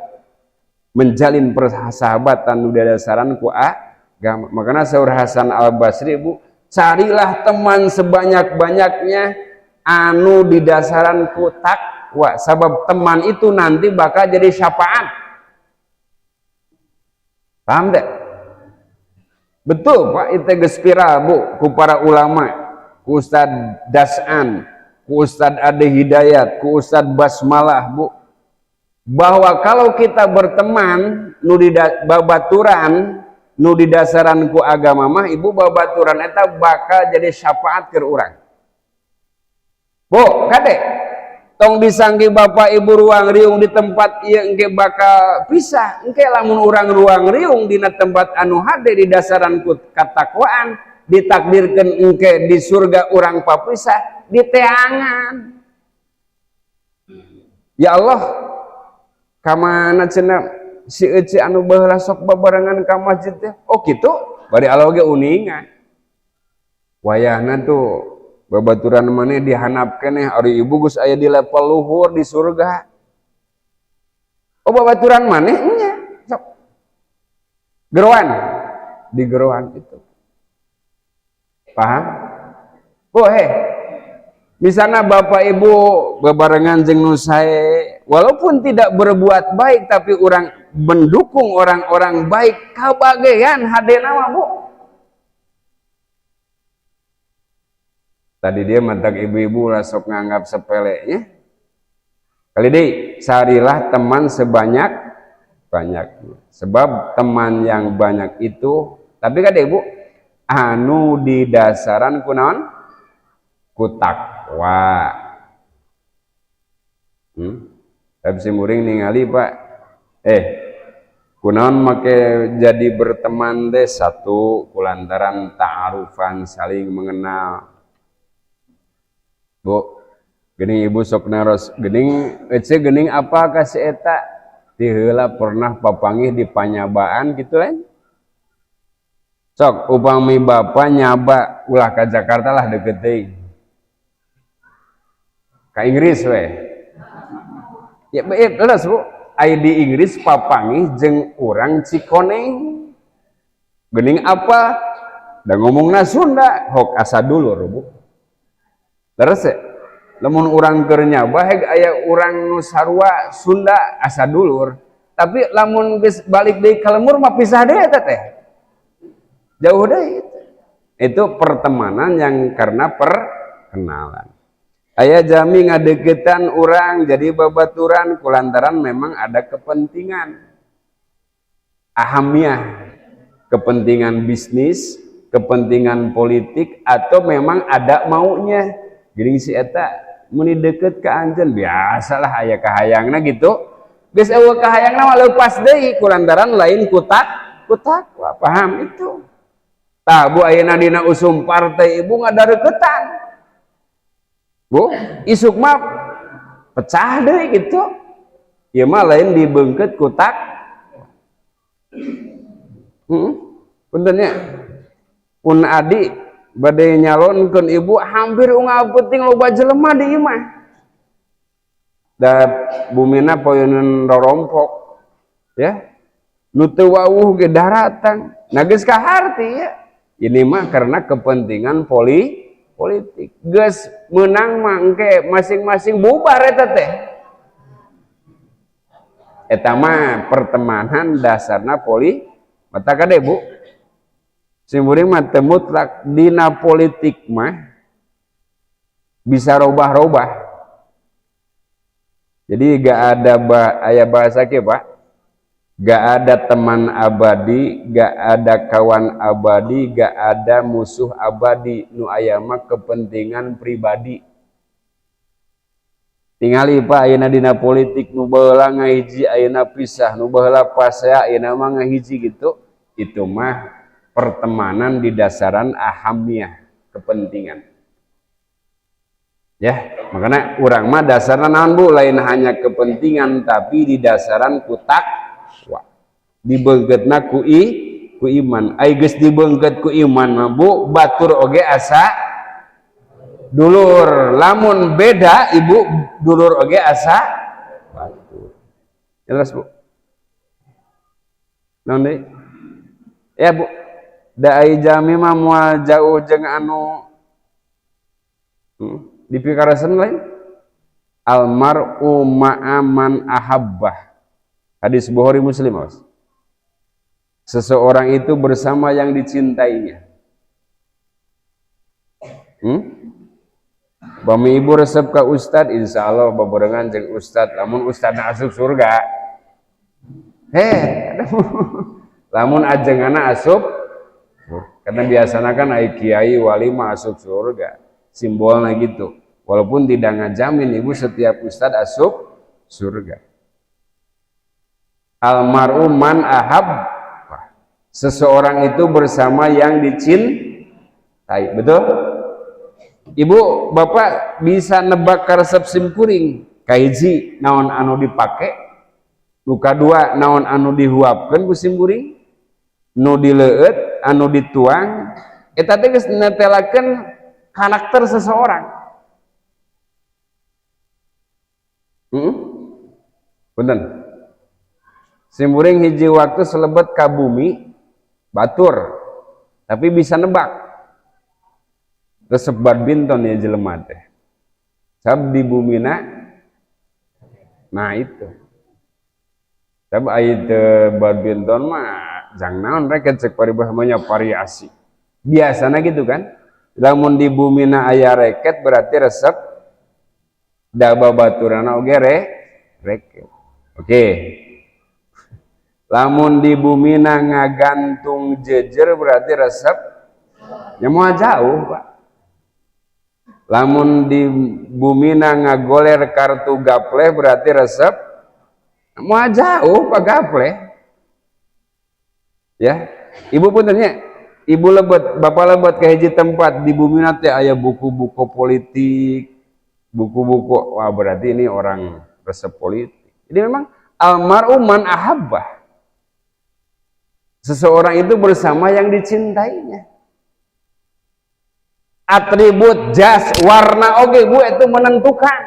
menjalin persahabatan nu dadasaran ku agama. Makana saur Hasan Al Basri, Bu, carilah teman sebanyak-banyaknya anu didasaran ku takwa, sabab teman itu nanti bakal jadi syafaat. Paham deh? Betul Pak, itu geus viral Bu ku para ulama, ku Ustad Dasan, ku Ustad Ade Hidayat, ku Ustad Basmalah Bu, bahwa kalau kita berteman nu di babaturan nu didasaran ku agama mah ibu babaturan eta bakal jadi syafaat keur urang. Bu, kade tong disangki bapak ibu ruang riung di tempat ieu engke bakal pisah, engke lamun urang ruang riung dina tempat anu hade di dasaran ku katakwaan, ditakdirkeun engke di surga urang papisah di teangan. Ya Allah, kamana cenah si ece anu baheula sok babarengan ka masjid teh? Oh kitu, bari Allah ge uninga. Wayahna tuh babaturan maneh dihanap keneh, ari ibu geus aya di level luhur di surga. Oh babaturan maneh nya sok geroan di geroan itu. Paham? Oh heh, misalnya bapak ibu bebarengan jeung nu sae, walaupun tidak berbuat baik tapi orang mendukung orang-orang baik, kabagean hadena mah Bu. Tadi dia mantak ibu-ibu lah sok nganggap sepelenya. Kali deui, carilah teman sebanyak banyaknya. Sebab teman yang banyak itu, tapi kan ibu, anu di dasaran kunaon? Ku takwa. Tapi si muring ningali Pak, kunaon make jadi berteman deh, satu kulantaran ta'arufan, saling mengenal. Bu, gening ibu sok naros, gening ece gening apa kasih eta? Ti heula pernah papanggih di panyabaan gitu lain. Sok upami bapa nyaba ulah ka Jakarta lah deket deui. Ka Inggris we. Ya leres Bu, aya di Inggris papanggih jeung urang Cikoneng. Gening apa? Da ngomongna Sunda, hok asa dulur Bu. Leres ya? Lamun urang keur nyaba heg aya urang nu sarua Sunda asa dulur. Tapi lamun geus balik deui ka lemur mah pisah deui eta teh. Jauh deui itu. Itu pertemanan yang karena perkenalan. Aya jami ngadeukeutan urang jadi babaturan kulantaran memang ada kepentingan. Ahamiyah, kepentingan bisnis, kepentingan politik, atau memang ada maunya. Geuning si eta meni deukeut ka anjeun, biasalah aya kahayangna gitu. Geus eueuh kahayangna mah leupas deui kulantaran lain kutak, kutak. Paham itu? Tah Bu ayeuna dina usum partai ibu ngadareuketan. Bu, isuk mah pecah deui gitu. Ieu mah lain dibeungkeut kutak. Punten nya. Pun adi bade nyalonkeun ibu hampir unggal peuting loba jelema di imah. Da bumina poeun rorompok ya. Nu teu wawuh ge daratang. Nah geus kaharti ya. Ini mah karena kepentingan politik. Geus meunang mah engke masing-masing bubar eta teh. Eta mah pertemanan dasarna mata kade Bu. Simkuring mah teu mutlak dina politik mah bisa robah-robah. Jadi gak ada aya bahasa ke Pak. Gak ada teman abadi, gak ada kawan abadi, gak ada musuh abadi. Nu aya mah kepentingan pribadi. Tingali Pak, ayeuna dina politik nu baheula ngahiji ayeuna pisah, nu baheula pasea ayeuna mah ngahiji gitu. Itu mah pertemanan di dasaran ahamiyah, kepentingan. Ya, makanya urang mah dasarna naon Bu, lain hanya kepentingan tapi di dasaran ku takwa. Dibeungkeutna ku iman. Ai geus dibeungkeut ku iman mah Bu, batur oge asa dulur. Lamun beda ibu, dulur oge asa batur. Jelas Bu? Naon deui? Ya Bu, da ai jalmi mah moal jauh jeung anu dipikarasen lain. Almar'u ma'a man ahabbah. Hadis Bukhari Muslim, Mas. Seseorang itu bersama yang dicintainya. Bami ibu resep ka ustad, insya Allah babarengan jeung ustad. Lamun ustad asup surga. Heh, lamun ajenganna asup, karena biasanya kan ai kiai wali mah asup surga, simbolnya gitu. Walaupun tidak ngajamin ibu setiap ustad asup surga. Almar'u man ahab. Seseorang itu bersama yang dicintai. Betul? Ibu, bapak bisa nebak karesep sim kuring. Kahiji naon anu dipake, nu kadua naon anu dihuapkeun ku sim kuring, nu dileueut, anu dituang, eta teh geus netelakeun karakter seseorang. Punten. Sim kuring hiji waktu selebet ka bumi batur, tapi bisa nebak. Resep badminton ya jelema teh. Sab di bumina, nah itu. Sab aya teu badminton mah jang naon reket cek paribahasa variasi. Biasana gitu kan. Lamun di bumina aya reket berarti resep da babaturana oge reket. Oke. Lamun di bumina ngagantung jejer berarti resep ya moal jauh, Pak. Lamun di bumina ngagoler kartu gapleh berarti resep moal jauh Pak gapleh. Ya, ibu pun tanya, ibu lebet, bapak lebet ke hiji tempat di bumina teh aya buku-buku politik, buku-buku, wah berarti ini orang resep politik. Jadi memang almar'u man ahabbah. Seseorang itu bersama yang dicintainya. Atribut jas warna oge Bu itu menentukan.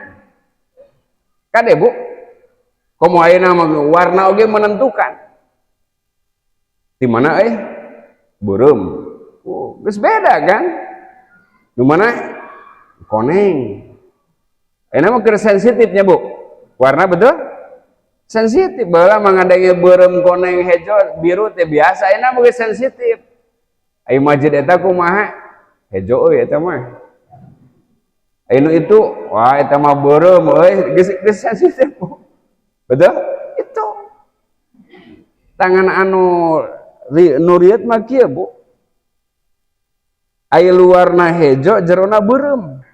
Kade Bu? Komo ayeuna mah warna oge menentukan. Di mana Beureum. Oh, geus beda kan? Di mana? Koneng. Ayeuna mah keur sensitifnya Bu. Warna betul? Sensitif. Baheula mah ngadenge beureum koneng hejo biru teh biasa, ayeuna mah geus sensitif. Aya masjid eta kumaha? Hejo euy eta mah. Aya nu itu, wah eta mah beureum euy, geus sensitif. Betul? Itu. Tangan anu nu rieut mah kieu Bu. Aya luarna hejo, jerona beureum.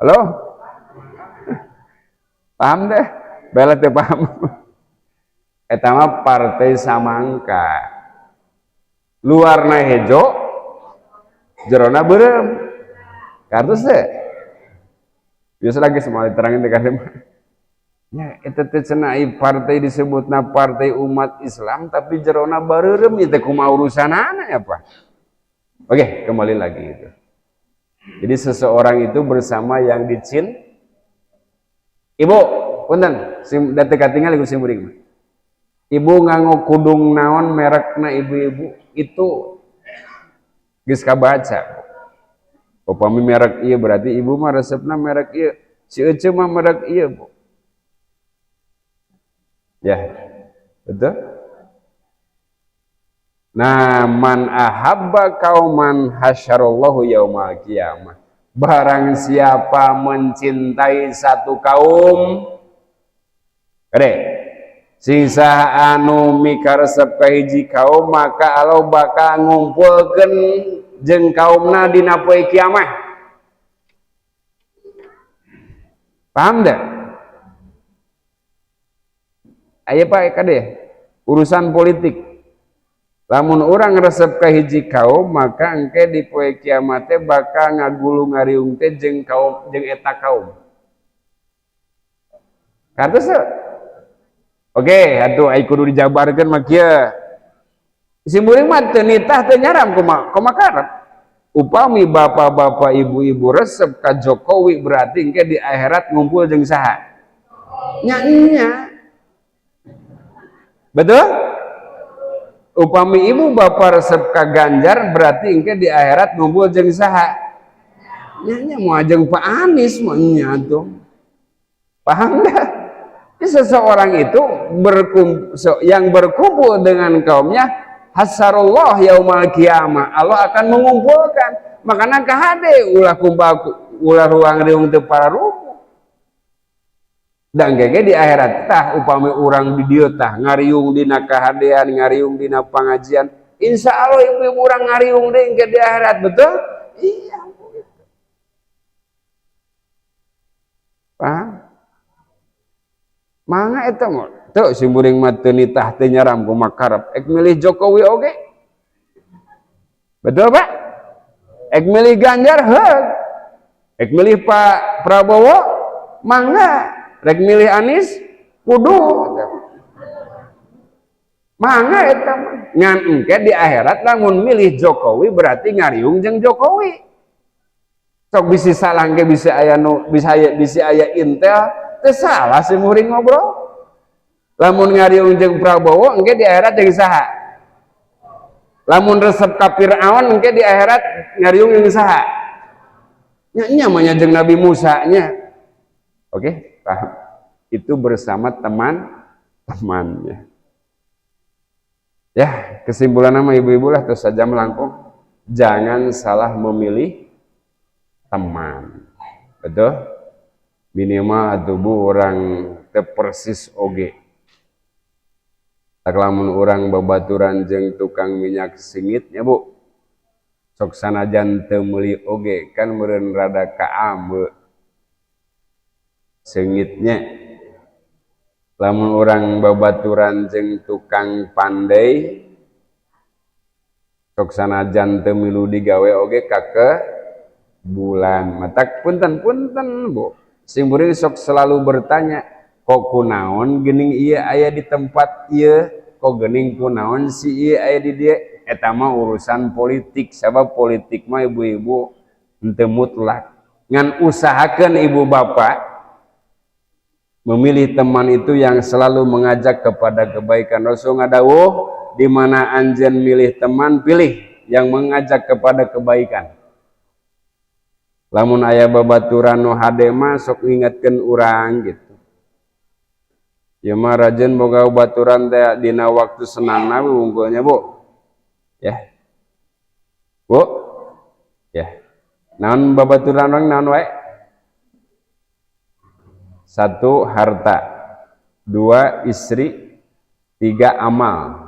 Halo? Paham deh? Bela teh paham. Eta mah partai samangka. Luarna hejo, jerona beureum. Kartus teh. Biasa lagi semua diterangin deh mah. Ya, eta teh cenah partai disebutna partai umat Islam tapi jerona bareureum ieu teh kumaha urusanana ya, Pak? Oke, kembali lagi itu. Jadi seseorang itu bersama yang dicin. Ibu, punten, sim da teu katingal ibu sim kuring mah. Ibu nganggo kudung naon merekna ibu-ibu itu geus kabaca. Upami merek ieu berarti ibu mah resepna merek ieu. Si Ece mah merek ieu, Bu. Ya. Betul? Nah, man ahabba kauman hasyarallahu yaumal qiyamah. Barang siapa mencintai satu kaum, gede. Sing saha anu mikaresep ka hiji kaum maka Allah bakal ngumpulkeun jeung kaumna dina poe kiamah. Paham dah? Aya Pak kade urusan politik. Lamun urang resep ka hiji kaum maka engke di poe kiamat teh bakal ngagulung ngariung teh jeung kaum jeung eta kaum. Kartos teu? Oke, atuh ai kudu dijabarkeun mah kieu. Simkuring mah teu nitah teu nyaram kumaha kumaha karep. Upami bapak-bapak ibu-ibu resep ka Jokowi berarti engke di akhirat ngumpul jeung saha? Nya nya. Betul? Upami ibu bapak resep ka Ganjar berarti engke di akhirat ngumpul jeung saha? Nya nya moal jeung Pak Anies mah nya tuh. Paham dah? Seseorang itu yang berkumpul dengan kaumnya hasarullah yaumal kiamah, Allah akan mengumpulkan. Makanya kahade ulah kumpul ulah ruang riung teu pararuguh. Dan gege di akhirat tah upami urang di dieu tah ngariung dina kahadean, ngariung dina pangajian, insya Allah ibu-ibu urang ngariung deui engke di akhirat, betul? Iya. Paham? Mangga eta mah teu simkuring mah teu nitah teu nyaram kumaha karep ek milih Jokowi oge. Betul Pak? Ek milih Ganjar heug. Ek milih Pak Prabowo mangga. Rek milih Anies kudu. Mangga eta mah. Ngan engke di akhirat lamun milih Jokowi berarti ngariung jeung Jokowi. Sok bisi salah engke bisi aya nu bisa aya bisi aya intel teu salah simkuring ngobrol. Lamun ngariung jeung Prabowo engke di akhirat jeung saha? Lamun resep ka Fir'aun engke di akhirat ngariung jeung saha? Nya nya mah nya jeung Nabi Musa nya. Oke, paham. Itu bersama teman-temannya. Ya, kesimpulan nama ibu-ibu lah terus saja melangkung. Jangan salah memilih teman. Betul? Minimal atuh bu orang teu persis oge. Tak lamun urang babaturan jeung tukang minyak singit nya bu. Sok sanajan teu meuli oge kan meureun rada kaambe sengitnya. Lamun urang babaturan jeung tukang pandai sok sanajan teu milu digawe oge kake bulan. Matak punten-punten bu. Simkuring sok selalu bertanya, kok kunaon geuning ieu aya di tempat ieu, kok geuning kunaon si ieu aya di dieu? Eta mah urusan politik, sabab politik mah ibu-ibu henteu mutlak. Ngan usahakeun ibu bapak memilih teman itu yang selalu mengajak kepada kebaikan. Rasul ngadawuh, di mana anjeun milih teman, pilih yang mengajak kepada kebaikan. Lamun aya babaturan nu hade mah sok ngingetkeun urang gitu. Ya mah rajin boga baturan teh dina waktu senangna wungkulnya bu. Ya. Bu. Ya. Naon babaturan urang naon wae? 1 harta, 2 istri, 3 amal.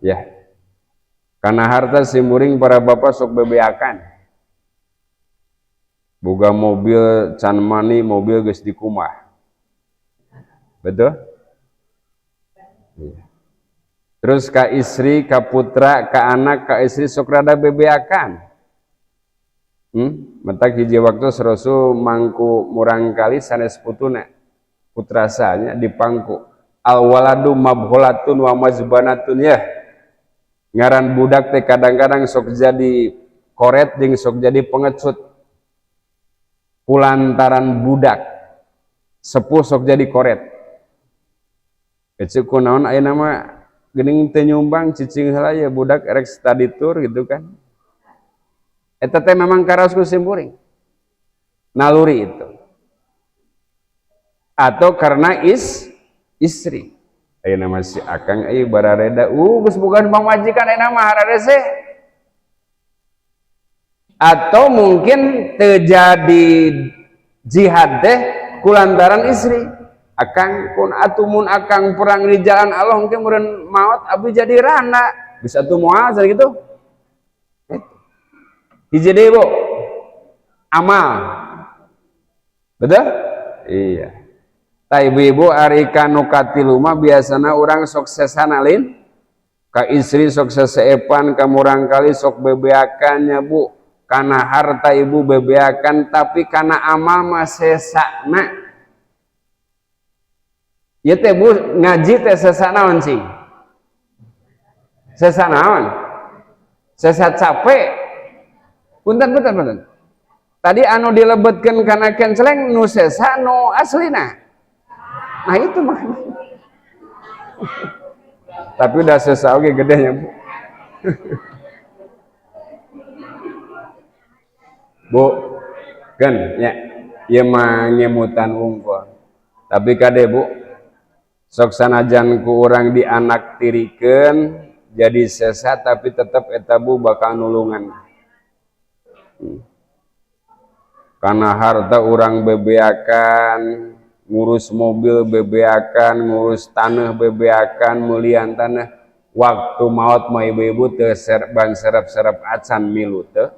Ya. Karena harta simkuring para bapak sok bebeakan. Boga mobil can mani, mobil geus dikumah. Betul? Iya. Terus ka istri, ka putra, ka anak, ka istri sok rada bebeakan. Mentak hiji waktu Rasul mangku murang kali sanes putuna. Putra sanya dipangku. Al waladu mabholatun wa mazbanatun ya. Ngaran budak teh kadang-kadang sok jadi koret jeung sok jadi pengecut. Kulantaran budak sepuh sok jadi koret. Ece kunaon ayeuna mah geuning teu nyumbang cicing heula ya budak erek study tour gitu kan. Eta teh memang karaos ku simkuring. Naluri itu. Atau karena istri. Ayeuna mah si akang euy barareda, geus boga pamajikan ayeuna mah hararese. Atau mungkin terjadi jihad teh kulantaran istri. Akang kun atuh mun akang perang di jalan Allah engke meureun maot abdi jadi randa. Bisa tuh moal cenah gitu. Hiji deui, Bu. Amal. Betul? Iya. Tah ibu-ibu ari kanu katilu mah biasana urang sok sesana lin. Ka istri sok seseepan, ka murangkali sok bebeakan nya, Bu. Kana harta ibu bebeakan, tapi kana amal mah sesana. Ieu teh, Bu, ngaji teh sesa naon cing? Sesa naon? Sesa capek. Punten, punten, punten. Tadi anu dilebetkeun kana kenceleng nu sesa nu aslina. Nah itu mah. Tapi udah sesa oge gedenya, Bu. Bu, kan nya ieu mah ngemutan wungkul. Tapi kade, Bu, sok sanajan ku urang dianak tirikeun jadi sesa tapi tetep eta, Bu, bakal nulungan. Karena harta urang bebeakan, ngurus mobil bebeakan, ngurus tanah bebeakan, meulian tanah. Waktu maot mah ibu-ibu teu ban serep-serep acan milu teu.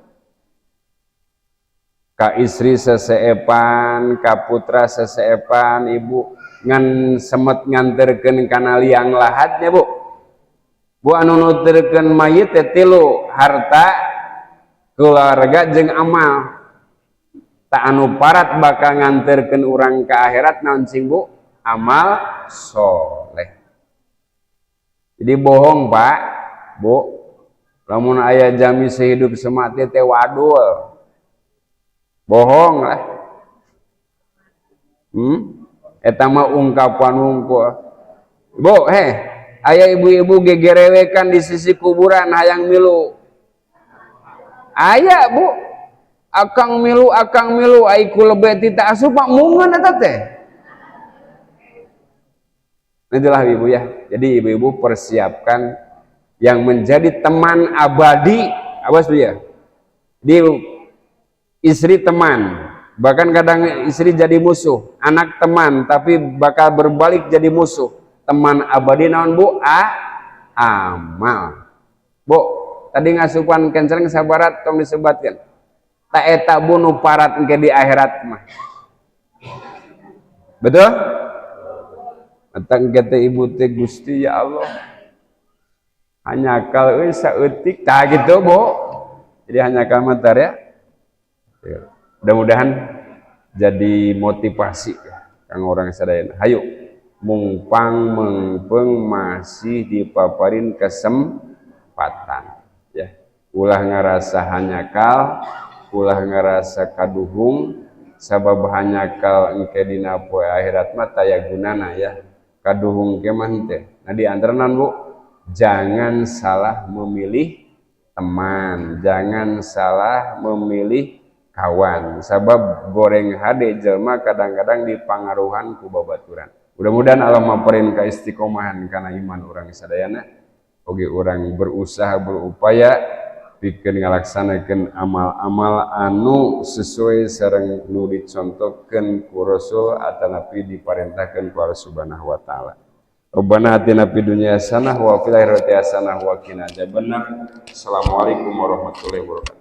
Ka istri seseepan, ka putra seseepan, ibu ngan semet nganterkeun kana liang lahatnya, Bu. Bu, anu nuturkeun mayit teh tilu, harta, keluarga jeung amal. Tak anu parat bakal nganterkeun urang ka akhirat naon cing, Bu? Amal soleh. Jadi bohong, Pak, Bu. Lamun aya jami sehidup semati teh wadul. Bohong lah. Eta mah ungkapan wungkul. Bu, heh, aya ibu-ibu gegerewekan di sisi kuburan hayang milu. Aya, Bu. Akang milu, ai ku lebet ti teu asup mah mungeun eta teh. Itulah ibu ya. Jadi ibu-ibu persiapkan yang menjadi teman abadi, awas Bu ya. Di istri teman, bahkan kadang istri jadi musuh, anak teman tapi bakal berbalik jadi musuh. Teman abadi naon, Bu? Amal. Bu, tadi ngasupan kenceleng sabarat tong disebatkeun. Ta eta Bu nu parat engke di akhirat mah. Betul? Atang engke teh ibu teh Gusti ya Allah. Hanya kal euy saeutik tah gitu, Bu. Jadi hanya kal mah ya. Mudah-mudahan jadi motivasi ya kang orang sadayana. Hayu mungpang mengpeng masih dipaparin kesempatan ya. Ulah ngarasa hanyakal, ulah ngarasa kaduhung, sabab hanyakal engke dina poe akhirat mah taya gunana ya. Kaduhung ke mah henteu. Nah di antarana, Bu, jangan salah memilih teman, jangan salah memilih kawan, sabab goreng hade jelma kadang-kadang dipangaruhan ku babaturan. Mudah-mudahan Allah maparin ka istiqomahan kana iman urang sadayana, oge urang berusaha berupaya pikeun ngalaksanakeun amal-amal anu sesuai sareng nu dicontohkeun ku Rasul atanapi diparentahkeun ku Allah Subhanahu wa taala. Rabbana atina fid dunya hasanah wa fil akhirati hasanah wa qina adzabannar. Assalamualaikum warahmatullahi wabarakatuh.